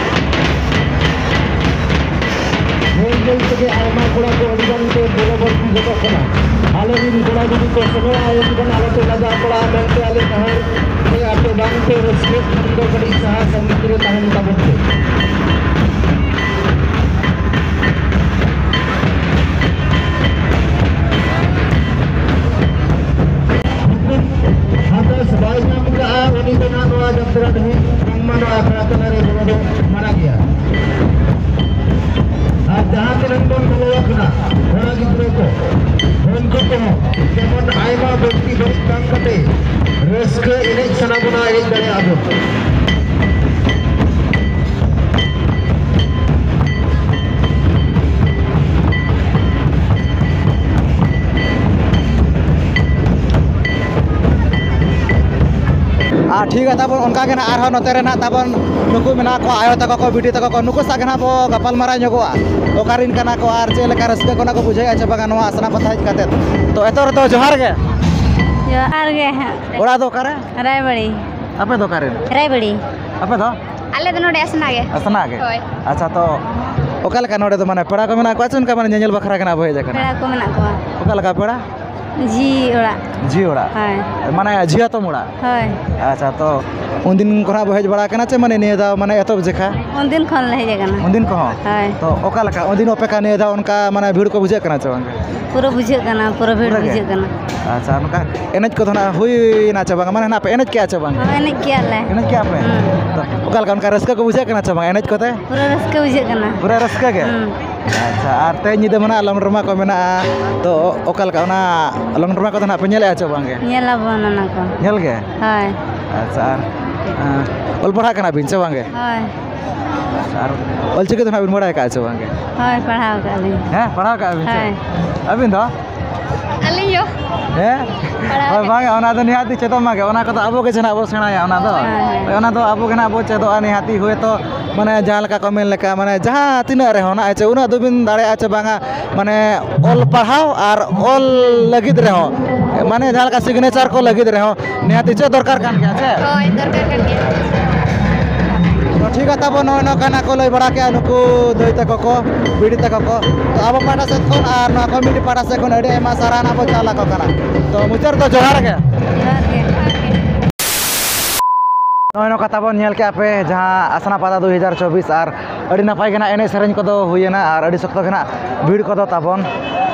ᱧᱮᱞ ᱧᱮᱞ ᱛᱮᱜᱮ ᱟᱭᱢᱟ ᱠᱚᱲᱟ ᱠᱚ ᱟᱹᱰᱤ ᱜᱟᱱ ᱠᱚ ᱵᱚᱞᱚ ᱵᱟᱹᱲᱛᱤ ᱜᱚᱫᱚᱜ ᱠᱟᱱᱟ᱾ ᱟᱞᱮ ᱨᱤᱱ ᱠᱚᱲᱟ ᱡᱩᱫᱤ ᱠᱚ ᱥᱮᱱᱚᱜᱼᱟ, ᱮᱱᱠᱷᱟᱱ ᱟᱞᱚᱯᱮ ᱞᱟᱡᱟᱣ ᱯᱟᱲᱟᱜᱼᱟ ᱢᱮᱱᱛᱮ ᱟᱞᱮ ᱱᱟᱦᱟᱜ ᱥᱮ ᱟᱯᱮ ᱵᱟᱝ ᱯᱮ ᱨᱟᱹᱥᱠᱟᱹᱜ ᱠᱷᱟᱱ ᱫᱚ ᱠᱟᱹᱴᱤᱡ ᱥᱟᱦᱟ ᱥᱟᱺᱜᱤᱧ ᱨᱮ ᱛᱟᱦᱮᱱ ᱛᱟᱵᱚᱱ ᱯᱮ᱾ ᱦᱟᱛᱟᱥ ᱵᱟᱭ ᱧᱟᱢ ᱠᱟᱜᱼᱟ, ᱩᱱᱤ ᱫᱚ ᱱᱟᱜ ᱱᱚᱣᱟ ᱡᱟᱛᱨᱟ ᱰᱟᱹᱦᱤ ᱵᱟᱝᱢᱟ ᱱᱚᱣᱟ ᱟᱠᱷᱲᱟ ᱛᱟᱞᱟ ᱨᱮ ᱵᱚᱞᱚ ᱫᱚ ᱢᱟᱱᱟ ᱜᱮᱭᱟ᱾ ᱟᱨ ᱡᱟᱦᱟᱸ ᱛᱤᱱᱟᱹᱜ ᱵᱚᱱ ᱵᱚᱞᱚ ᱟᱠᱟᱱᱟ, ᱠᱚᱲᱟ ᱜᱤᱫᱽᱨᱟᱹ ᱠᱚ, ᱩᱱᱠᱩ ᱠᱚᱦᱚᱸ ᱡᱮᱢᱚᱱ ᱟᱭᱢᱟ ᱵᱟᱹᱲᱛᱤ ᱵᱟᱹᱲᱤᱡ ᱵᱟᱝ ᱠᱟᱛᱮ ᱨᱟᱹᱥᱠᱟᱹ ᱮᱱᱮᱡ ᱥᱟᱱᱟ ᱵᱚᱱᱟ, ᱮᱱᱮᱡ ᱫᱟᱲᱮᱭᱟᱜᱼᱟ ᱵᱚᱱ᱾ ᱟᱨ ᱴᱷᱤᱠ ᱜᱮᱭᱟ ᱛᱟᱵᱚᱱ, ᱚᱱᱠᱟ ᱜᱮ ᱱᱟᱜ ᱟᱨᱦᱚᱸ ᱱᱚᱛᱮ ᱨᱮ ᱱᱟᱜ ᱛᱟᱵᱚᱱ ᱱᱩᱠᱩ ᱢᱮᱱᱟᱜ ᱠᱚᱣᱟ, ᱟᱭᱳ ᱛᱟᱠᱚ ᱠᱚ, ᱵᱤᱴᱤ ᱛᱟᱠᱚ ᱠᱚ, ᱱᱩᱠᱩ ᱥᱟᱶ ᱜᱮ ᱱᱟᱜ ᱵᱚ ᱜᱟᱯᱟᱞ ᱢᱟᱨᱟᱣ ᱧᱚᱜᱚᱜᱼᱟ, ᱚᱠᱟᱨᱮᱱ ᱠᱟᱱᱟ ᱠᱚ ᱟᱨ ᱪᱮᱫ ᱞᱮᱠᱟ ᱨᱟᱹᱥᱠᱟᱹ ᱠᱚ ᱱᱟᱜ ᱠᱚ ᱵᱩᱡᱷᱟᱹᱣᱮᱫᱼᱟ ᱪᱮ ᱵᱟᱝᱟ ᱱᱚᱣᱟ ᱟᱥᱱᱟ ᱯᱟᱛᱟ ᱦᱮᱡ ᱠᱟᱛᱮᱫ᱾ ᱛᱚ ᱮᱛᱚᱦᱚᱵ ᱨᱮᱫᱚ ᱡᱚᱦᱟᱨ ᱜᱮ᱾ ᱡᱚᱦᱟᱨ ᱜᱮ ᱦᱟᱸᱜ᱾ ᱚᱲᱟᱜ ᱫᱚ ᱚᱠᱟᱨᱮ? ᱨᱟᱭᱵᱟᱲᱤ᱾ ᱟᱯᱮ ᱫᱚ ᱚᱠᱟᱨᱮᱱ? ᱨᱟᱭᱵᱟᱲᱤ᱾ ᱟᱯᱮ ᱫᱚ? ᱟᱞᱮ ᱫᱚ ᱱᱚᱰᱮ ᱟᱥᱱᱟ ᱜᱮ᱾ ᱟᱥᱱᱟ ᱜᱮ? ᱦᱳᱭ᱾ ᱟᱪᱪᱷᱟ, ᱛᱚ ᱚᱠᱟ ᱞᱮᱠᱟ ᱱᱚᱰᱮ ᱫᱚ, ᱢᱟᱱᱮ ᱯᱮᱲᱟ ᱠᱚ ᱢᱮᱱᱟᱜ ᱠᱚᱣᱟ ᱪᱮ ᱚᱱᱠᱟ, ᱢᱟᱱᱮ ᱧᱮᱧᱮᱞ ᱵᱟᱠᱷᱨᱟ ᱜᱮ ᱱᱟᱜ ᱵᱚ ᱦᱮᱡ ᱟᱠᱟᱱᱟ? ᱯᱮᱲᱟ ᱠᱚ ᱢᱮᱱᱟᱜ ᱠᱚᱣᱟ᱾ ᱚᱠᱟ ᱞᱮᱠᱟ ᱯᱮᱲᱟ? ᱡᱷᱤ ᱚᱲᱟᱜ᱾ ᱡᱷᱤ ᱚᱲᱟᱜ? ᱦᱳᱭ᱾ ᱢᱟᱱᱮ ᱡᱷᱤ ᱦᱟᱛᱚᱢ ᱚᱲᱟᱜ? ᱦᱳᱭ᱾ ᱟᱪᱪᱷᱟ, ᱛᱚ ᱩᱱᱫᱤᱱ ᱠᱷᱚᱱᱟᱜ ᱵᱚ ᱦᱮᱡ ᱵᱟᱲᱟ ᱟᱠᱟᱱᱟ ᱪᱮ ᱢᱟᱱᱮ ᱱᱤᱭᱟᱹ ᱫᱷᱟᱣ ᱢᱟᱱᱮ ᱮᱛᱚᱦᱚᱵ ᱡᱮᱠᱷᱟ? ᱩᱱᱫᱤᱱ ᱠᱷᱚᱱ ᱞᱮ ᱦᱮᱡ ᱟᱠᱟᱱᱟ᱾ ᱩᱱᱫᱤᱱ ᱠᱚᱦᱚᱸ? ᱦᱳᱭ᱾ ᱛᱚ ᱚᱠᱟ ᱞᱮᱠᱟ ᱩᱱᱫᱤᱱ ᱚᱯᱮᱠᱟ ᱱᱤᱭᱟᱹ ᱫᱷᱟᱣ ᱚᱱᱠᱟ ᱢᱟᱱᱮ ᱵᱷᱤᱲ ᱠᱚ ᱵᱩᱡᱷᱟᱹᱜ ᱠᱟᱱᱟ ᱪᱮ ᱵᱟᱝ? ᱯᱩᱨᱟᱹ ᱵᱩᱡᱷᱟᱹᱜ ᱠᱟᱱᱟ, ᱯᱩᱨᱟᱹ ᱵᱷᱤᱲ ᱯᱩᱨᱟᱹ ᱜᱮ? ᱵᱩᱡᱷᱟᱹᱜ ᱠᱟᱱᱟ᱾ ᱟᱪᱪᱷᱟ, ᱚᱱᱠᱟ ᱮᱱᱮᱡ ᱠᱚᱫᱚ ᱱᱟᱜ ᱦᱩᱭᱱᱟ ᱪᱮ ᱵᱟᱝ? ᱢᱟᱱᱮ ᱱᱟᱜ ᱯᱮ ᱮᱱᱮᱡ ᱠᱮᱜᱼᱟ ᱪᱮ ᱵᱟᱝ? ᱦᱚᱸ, ᱮᱱᱮᱡ ᱠᱮᱜᱼᱟ ᱞᱮ᱾ ᱮᱱᱮᱡ ᱠᱮᱜᱼᱟ ᱯᱮ? ᱦᱩᱸ᱾ ᱛᱚ ᱚᱠᱟ ᱞᱮᱠᱟ ᱚᱱᱠᱟ ᱨᱟᱹᱥᱠᱟᱹ ᱠᱚ ᱵᱩᱡᱷᱟᱹᱜ ᱠᱟᱱᱟ ᱪᱮ ᱵᱟᱝ ᱮᱱᱮᱡ ᱠᱚᱛᱮ? ᱯᱩᱨᱟᱹ ᱨᱟᱹᱥᱠᱟᱹ ᱵᱩᱡᱷᱟᱹᱜ ᱠᱟᱱᱟ᱾ ᱯᱩᱨᱟᱹ ᱨᱟᱹᱥᱠᱟᱹ ᱜᱮ? ᱦᱩᱸ᱾ ᱟᱪᱪᱷᱟ, ᱟᱨ ᱛᱮᱦᱮᱧ ᱧᱤᱫᱟᱹ ᱢᱟ ᱱᱟᱜ ᱞᱚᱝᱰᱨᱚᱢᱟ ᱠᱚ ᱢᱮᱱᱟᱜᱼᱟ, ᱛᱚ ᱚᱠᱟ ᱞᱮᱠᱟ ᱚᱱᱟ ᱞᱚᱝᱰᱨᱚᱢᱟ ᱠᱚᱫᱚ ᱱᱟᱜ ᱯᱮ ᱧᱮᱞᱮᱜᱼᱟ ᱪᱮ ᱵᱟᱝ ᱜᱮ? ᱧᱮᱞ ᱟᱵᱚᱱ ᱚᱱᱟ ᱠᱚ᱾ ᱧᱮᱞ ᱜᱮ? ᱦᱳᱭ᱾ ᱟᱪᱪᱷᱟ, ᱟᱨ, ᱮᱸ, ᱚᱞ ᱯᱟᱲᱦᱟᱜ ᱠᱟᱱᱟ ᱵᱤᱱ ᱪᱮ ᱵᱟᱝ ᱜᱮ? ᱦᱳᱭ᱾ ᱟᱨ ᱚᱞᱪᱤᱠᱤ ᱫᱚ ᱱᱟᱜ ᱵᱤᱱ ᱵᱟᱲᱟᱭ ᱠᱟᱜᱼᱟ ᱪᱮ ᱵᱟᱝ ᱜᱮ? ᱦᱳᱭ, ᱯᱟᱲᱦᱟᱣ ᱠᱟᱜᱼᱟ ᱞᱤᱧ᱾ ᱦᱮᱸ, ᱯᱟᱲᱦᱟᱣ ᱠᱟᱜᱼᱟ ᱵᱤᱱ ᱪᱮ? ᱦᱳᱭ᱾ ᱟᱹᱵᱤᱱ ᱫᱚ? ᱟᱹᱞᱤᱧ ᱦᱚᱸ᱾ ᱦᱮᱸ? ᱯᱟᱲᱦᱟᱣ ᱦᱳᱭ, ᱠᱟᱜᱼᱟ᱾ ᱵᱟᱝ, ᱚᱱᱟ ᱫᱚ ᱱᱤᱦᱟᱹᱛ ᱜᱮ ᱪᱮᱫᱚᱜ ᱢᱟ ᱜᱮ, ᱚᱱᱟ ᱠᱚᱫᱚ ᱟᱵᱚ ᱜᱮ ᱡᱟᱦᱟᱱᱟᱜ ᱵᱚ ᱥᱮᱬᱟᱭᱟ ᱚᱱᱟ ᱫᱚ᱾ ᱦᱳᱭ, ᱦᱳᱭ᱾ ᱦᱳᱭ, ᱚᱱᱟ ᱫᱚ ᱟᱵᱚ ᱜᱮ ᱱᱟᱜ ᱵᱚ ᱪᱮᱫᱚᱜᱼᱟ ᱱᱤᱦᱟᱹᱛᱤ, ᱦᱳᱭᱛᱳ ᱢᱟᱱᱮ ᱡᱟᱦᱟᱸ ᱞᱮᱠᱟ ᱠᱚ ᱢᱮᱱ ᱞᱮᱠᱟ, ᱢᱟᱱᱮ ᱡᱟᱦᱟᱸ ᱛᱤᱱᱟᱹᱜ ᱨᱮᱦᱚᱸ ᱱᱟᱜ ᱪᱮ ᱩᱱᱟᱹᱜ ᱫᱚᱵᱤᱱ ᱫᱟᱲᱮᱭᱟᱜᱼᱟ ᱪᱮ ᱵᱟᱝᱟ, ᱢᱟᱱᱮ ᱚᱞ ᱯᱟᱲᱦᱟᱣ ᱟᱨ ᱚᱞ ᱞᱟᱹᱜᱤᱫ ᱨᱮᱦᱚᱸ, ᱢᱟᱱᱮ ᱡᱟᱦᱟᱸ ᱞᱮᱠᱟ signature ᱠᱚ ᱞᱟᱹᱜᱤᱫ ᱨᱮᱦᱚᱸ, ᱱᱤᱦᱟᱹᱛᱤ ᱪᱮᱫ ᱫᱚᱨᱠᱟᱨ ᱠᱟᱱ ᱜᱮᱭᱟ ᱥᱮ? ᱦᱳᱭ, ᱫᱚᱨᱠᱟᱨ ᱠᱟᱱ ᱜᱮᱭᱟ᱾ ᱛᱚ ᱴᱷᱤᱠ ᱜᱮᱭᱟ, ᱛᱟᱵᱚ ᱱᱚᱜᱼᱚᱭ ᱱᱚᱝᱠᱟ ᱱᱟᱜ ᱠᱚ ᱞᱟᱹᱭ ᱵᱟᱲᱟ ᱠᱮᱜᱼᱟ ᱱᱩᱠᱩ ᱫᱟᱹᱭ ᱛᱟᱠᱚ ᱠᱚ, ᱵᱤᱴᱤ ᱛᱟᱠᱚ ᱠᱚ᱾ ᱛᱚ ᱟᱵᱚ ᱯᱟᱦᱴᱟ ᱥᱮᱫ ᱠᱷᱚᱱ ᱟᱨ ᱱᱚᱣᱟ committee ᱯᱟᱦᱴᱟ ᱥᱮᱫ ᱠᱷᱚᱱ ᱟᱹᱰᱤ ᱟᱭᱢᱟ ᱥᱟᱨᱦᱟᱣ ᱱᱟᱜ ᱵᱚ ᱪᱟᱞ ᱟᱠᱚ ᱠᱟᱱᱟ᱾ ᱛᱚ ᱢᱩᱪᱟᱹᱫ ᱨᱮᱫᱚ ᱡᱚᱦᱟᱨ ᱜᱮ᱾ ᱡᱚᱦᱟᱨ ᱜᱮ᱾ ᱱᱚᱜᱼᱚᱭ ᱱᱚᱝᱠᱟ ᱛᱟᱵᱚᱱ ᱧᱮᱞ ᱠᱮᱜᱼᱟ ᱯᱮ ᱡᱟᱦᱟᱸ ᱟᱥᱱᱟ ᱯᱟᱛᱟ ᱫᱩ ᱦᱟᱡᱟᱨ ᱪᱚᱵᱵᱤᱥ, ᱟᱨ ᱟᱹᱰᱤ ᱱᱟᱯᱟᱭ ᱜᱮ ᱱᱟᱜ ᱮᱱᱮᱡ ᱥᱮᱨᱮᱧ ᱠᱚᱫᱚ ᱦᱩᱭᱮᱱᱟ ᱟᱨ ᱟᱹᱰᱤ ᱥᱚᱠᱛᱚ ᱜᱮ ᱱᱟᱜ ᱵᱷᱤᱲ ᱠᱚᱫᱚ ᱛᱟᱵᱚᱱ᱾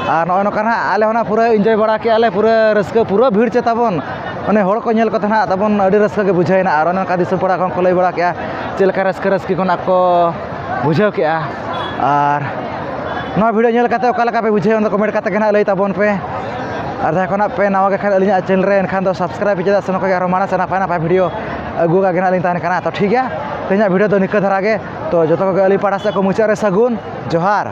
ᱟᱨ ᱱᱚᱜᱼᱚᱭ ᱱᱚᱝᱠᱟ ᱱᱟᱜ ᱟᱞᱮ ᱦᱚᱸ ᱱᱟᱜ ᱯᱩᱨᱟᱹ enjoy ᱵᱟᱲᱟ ᱠᱮᱜᱼᱟ ᱞᱮ, ᱯᱩᱨᱟᱹ ᱨᱟᱹᱥᱠᱟᱹ, ᱯᱩᱨᱟᱹ ᱵᱷᱤᱲ ᱪᱮ ᱛᱟᱵᱚᱱ᱾ ᱚᱱᱮ ᱦᱚᱲ ᱠᱚ ᱧᱮᱞ ᱠᱚᱛᱮ ᱱᱟᱜ ᱛᱟᱵᱚᱱ ᱟᱹᱰᱤ ᱨᱟᱹᱥᱠᱟᱹ ᱜᱮ ᱵᱩᱡᱷᱟᱹᱣᱮᱱᱟ᱾ ᱟᱨ ᱚᱱᱮ ᱚᱱᱠᱟ ᱫᱤᱥᱚᱢ ᱯᱟᱲᱟ ᱠᱷᱚᱱ ᱠᱚ ᱞᱟᱹᱭ ᱵᱟᱲᱟ ᱠᱮᱜᱼᱟ ᱪᱮᱫ ᱞᱮᱠᱟ ᱨᱟᱹᱥᱠᱟᱹ ᱨᱟᱹᱥᱠᱤ ᱠᱷᱚᱱᱟᱜ ᱠᱚ ᱵᱩᱡᱷᱟᱹᱣ ᱠᱮᱜᱼᱟ᱾ ᱟᱨ ᱱᱚᱣᱟ video ᱧᱮᱞ ᱠᱟᱛᱮ ᱚᱠᱟ ᱞᱮᱠᱟ ᱯᱮ ᱵᱩᱡᱷᱟᱹᱣ, ᱚᱱᱟ ᱫᱚ comment ᱠᱟᱛᱮ ᱜᱮ ᱱᱟᱜ ᱞᱟᱹᱭ ᱛᱟᱵᱚᱱ ᱯᱮ᱾ ᱟᱨ ᱡᱟᱦᱟᱸᱭ ᱠᱷᱚᱱᱟᱜ ᱯᱮ ᱱᱟᱣᱟ ᱜᱮ ᱠᱷᱟᱱ ᱟᱹᱞᱤᱧᱟᱜ channel ᱨᱮ, ᱮᱱᱠᱷᱟᱱ ᱫᱚ subscribe ᱯᱮ, ᱪᱮᱫᱟᱜ ᱥᱮ ᱱᱚᱝᱠᱟ ᱜᱮ ᱟᱨᱦᱚᱸ ᱢᱟᱲᱟᱝ ᱥᱮᱫ ᱱᱟᱯᱟᱭ ᱱᱟᱯᱟᱭ video ᱟᱹᱜᱩ ᱠᱟᱜ ᱜᱮ ᱱᱟᱜ ᱞᱤᱧ ᱛᱟᱦᱮᱱ ᱠᱟᱱᱟ᱾ ᱛᱚ ᱴᱷᱤᱠ ᱜᱮᱭᱟ, ᱛᱮᱦᱮᱧᱟᱜ video ᱫᱚ ᱱᱤᱝᱠᱟᱹ ᱫᱷᱟᱨᱟ ᱜᱮ᱾ ᱛᱚ ᱡᱚᱛᱚ ᱠᱚᱜᱮ ᱟᱹᱞᱤᱧ ᱯᱟᱦᱴᱟ ᱥᱮᱫ ᱠᱷᱚᱱ ᱢᱩᱪᱟᱹᱫ ᱨᱮ ᱥᱟᱹᱜᱩᱱ ᱡᱚᱦᱟᱨ᱾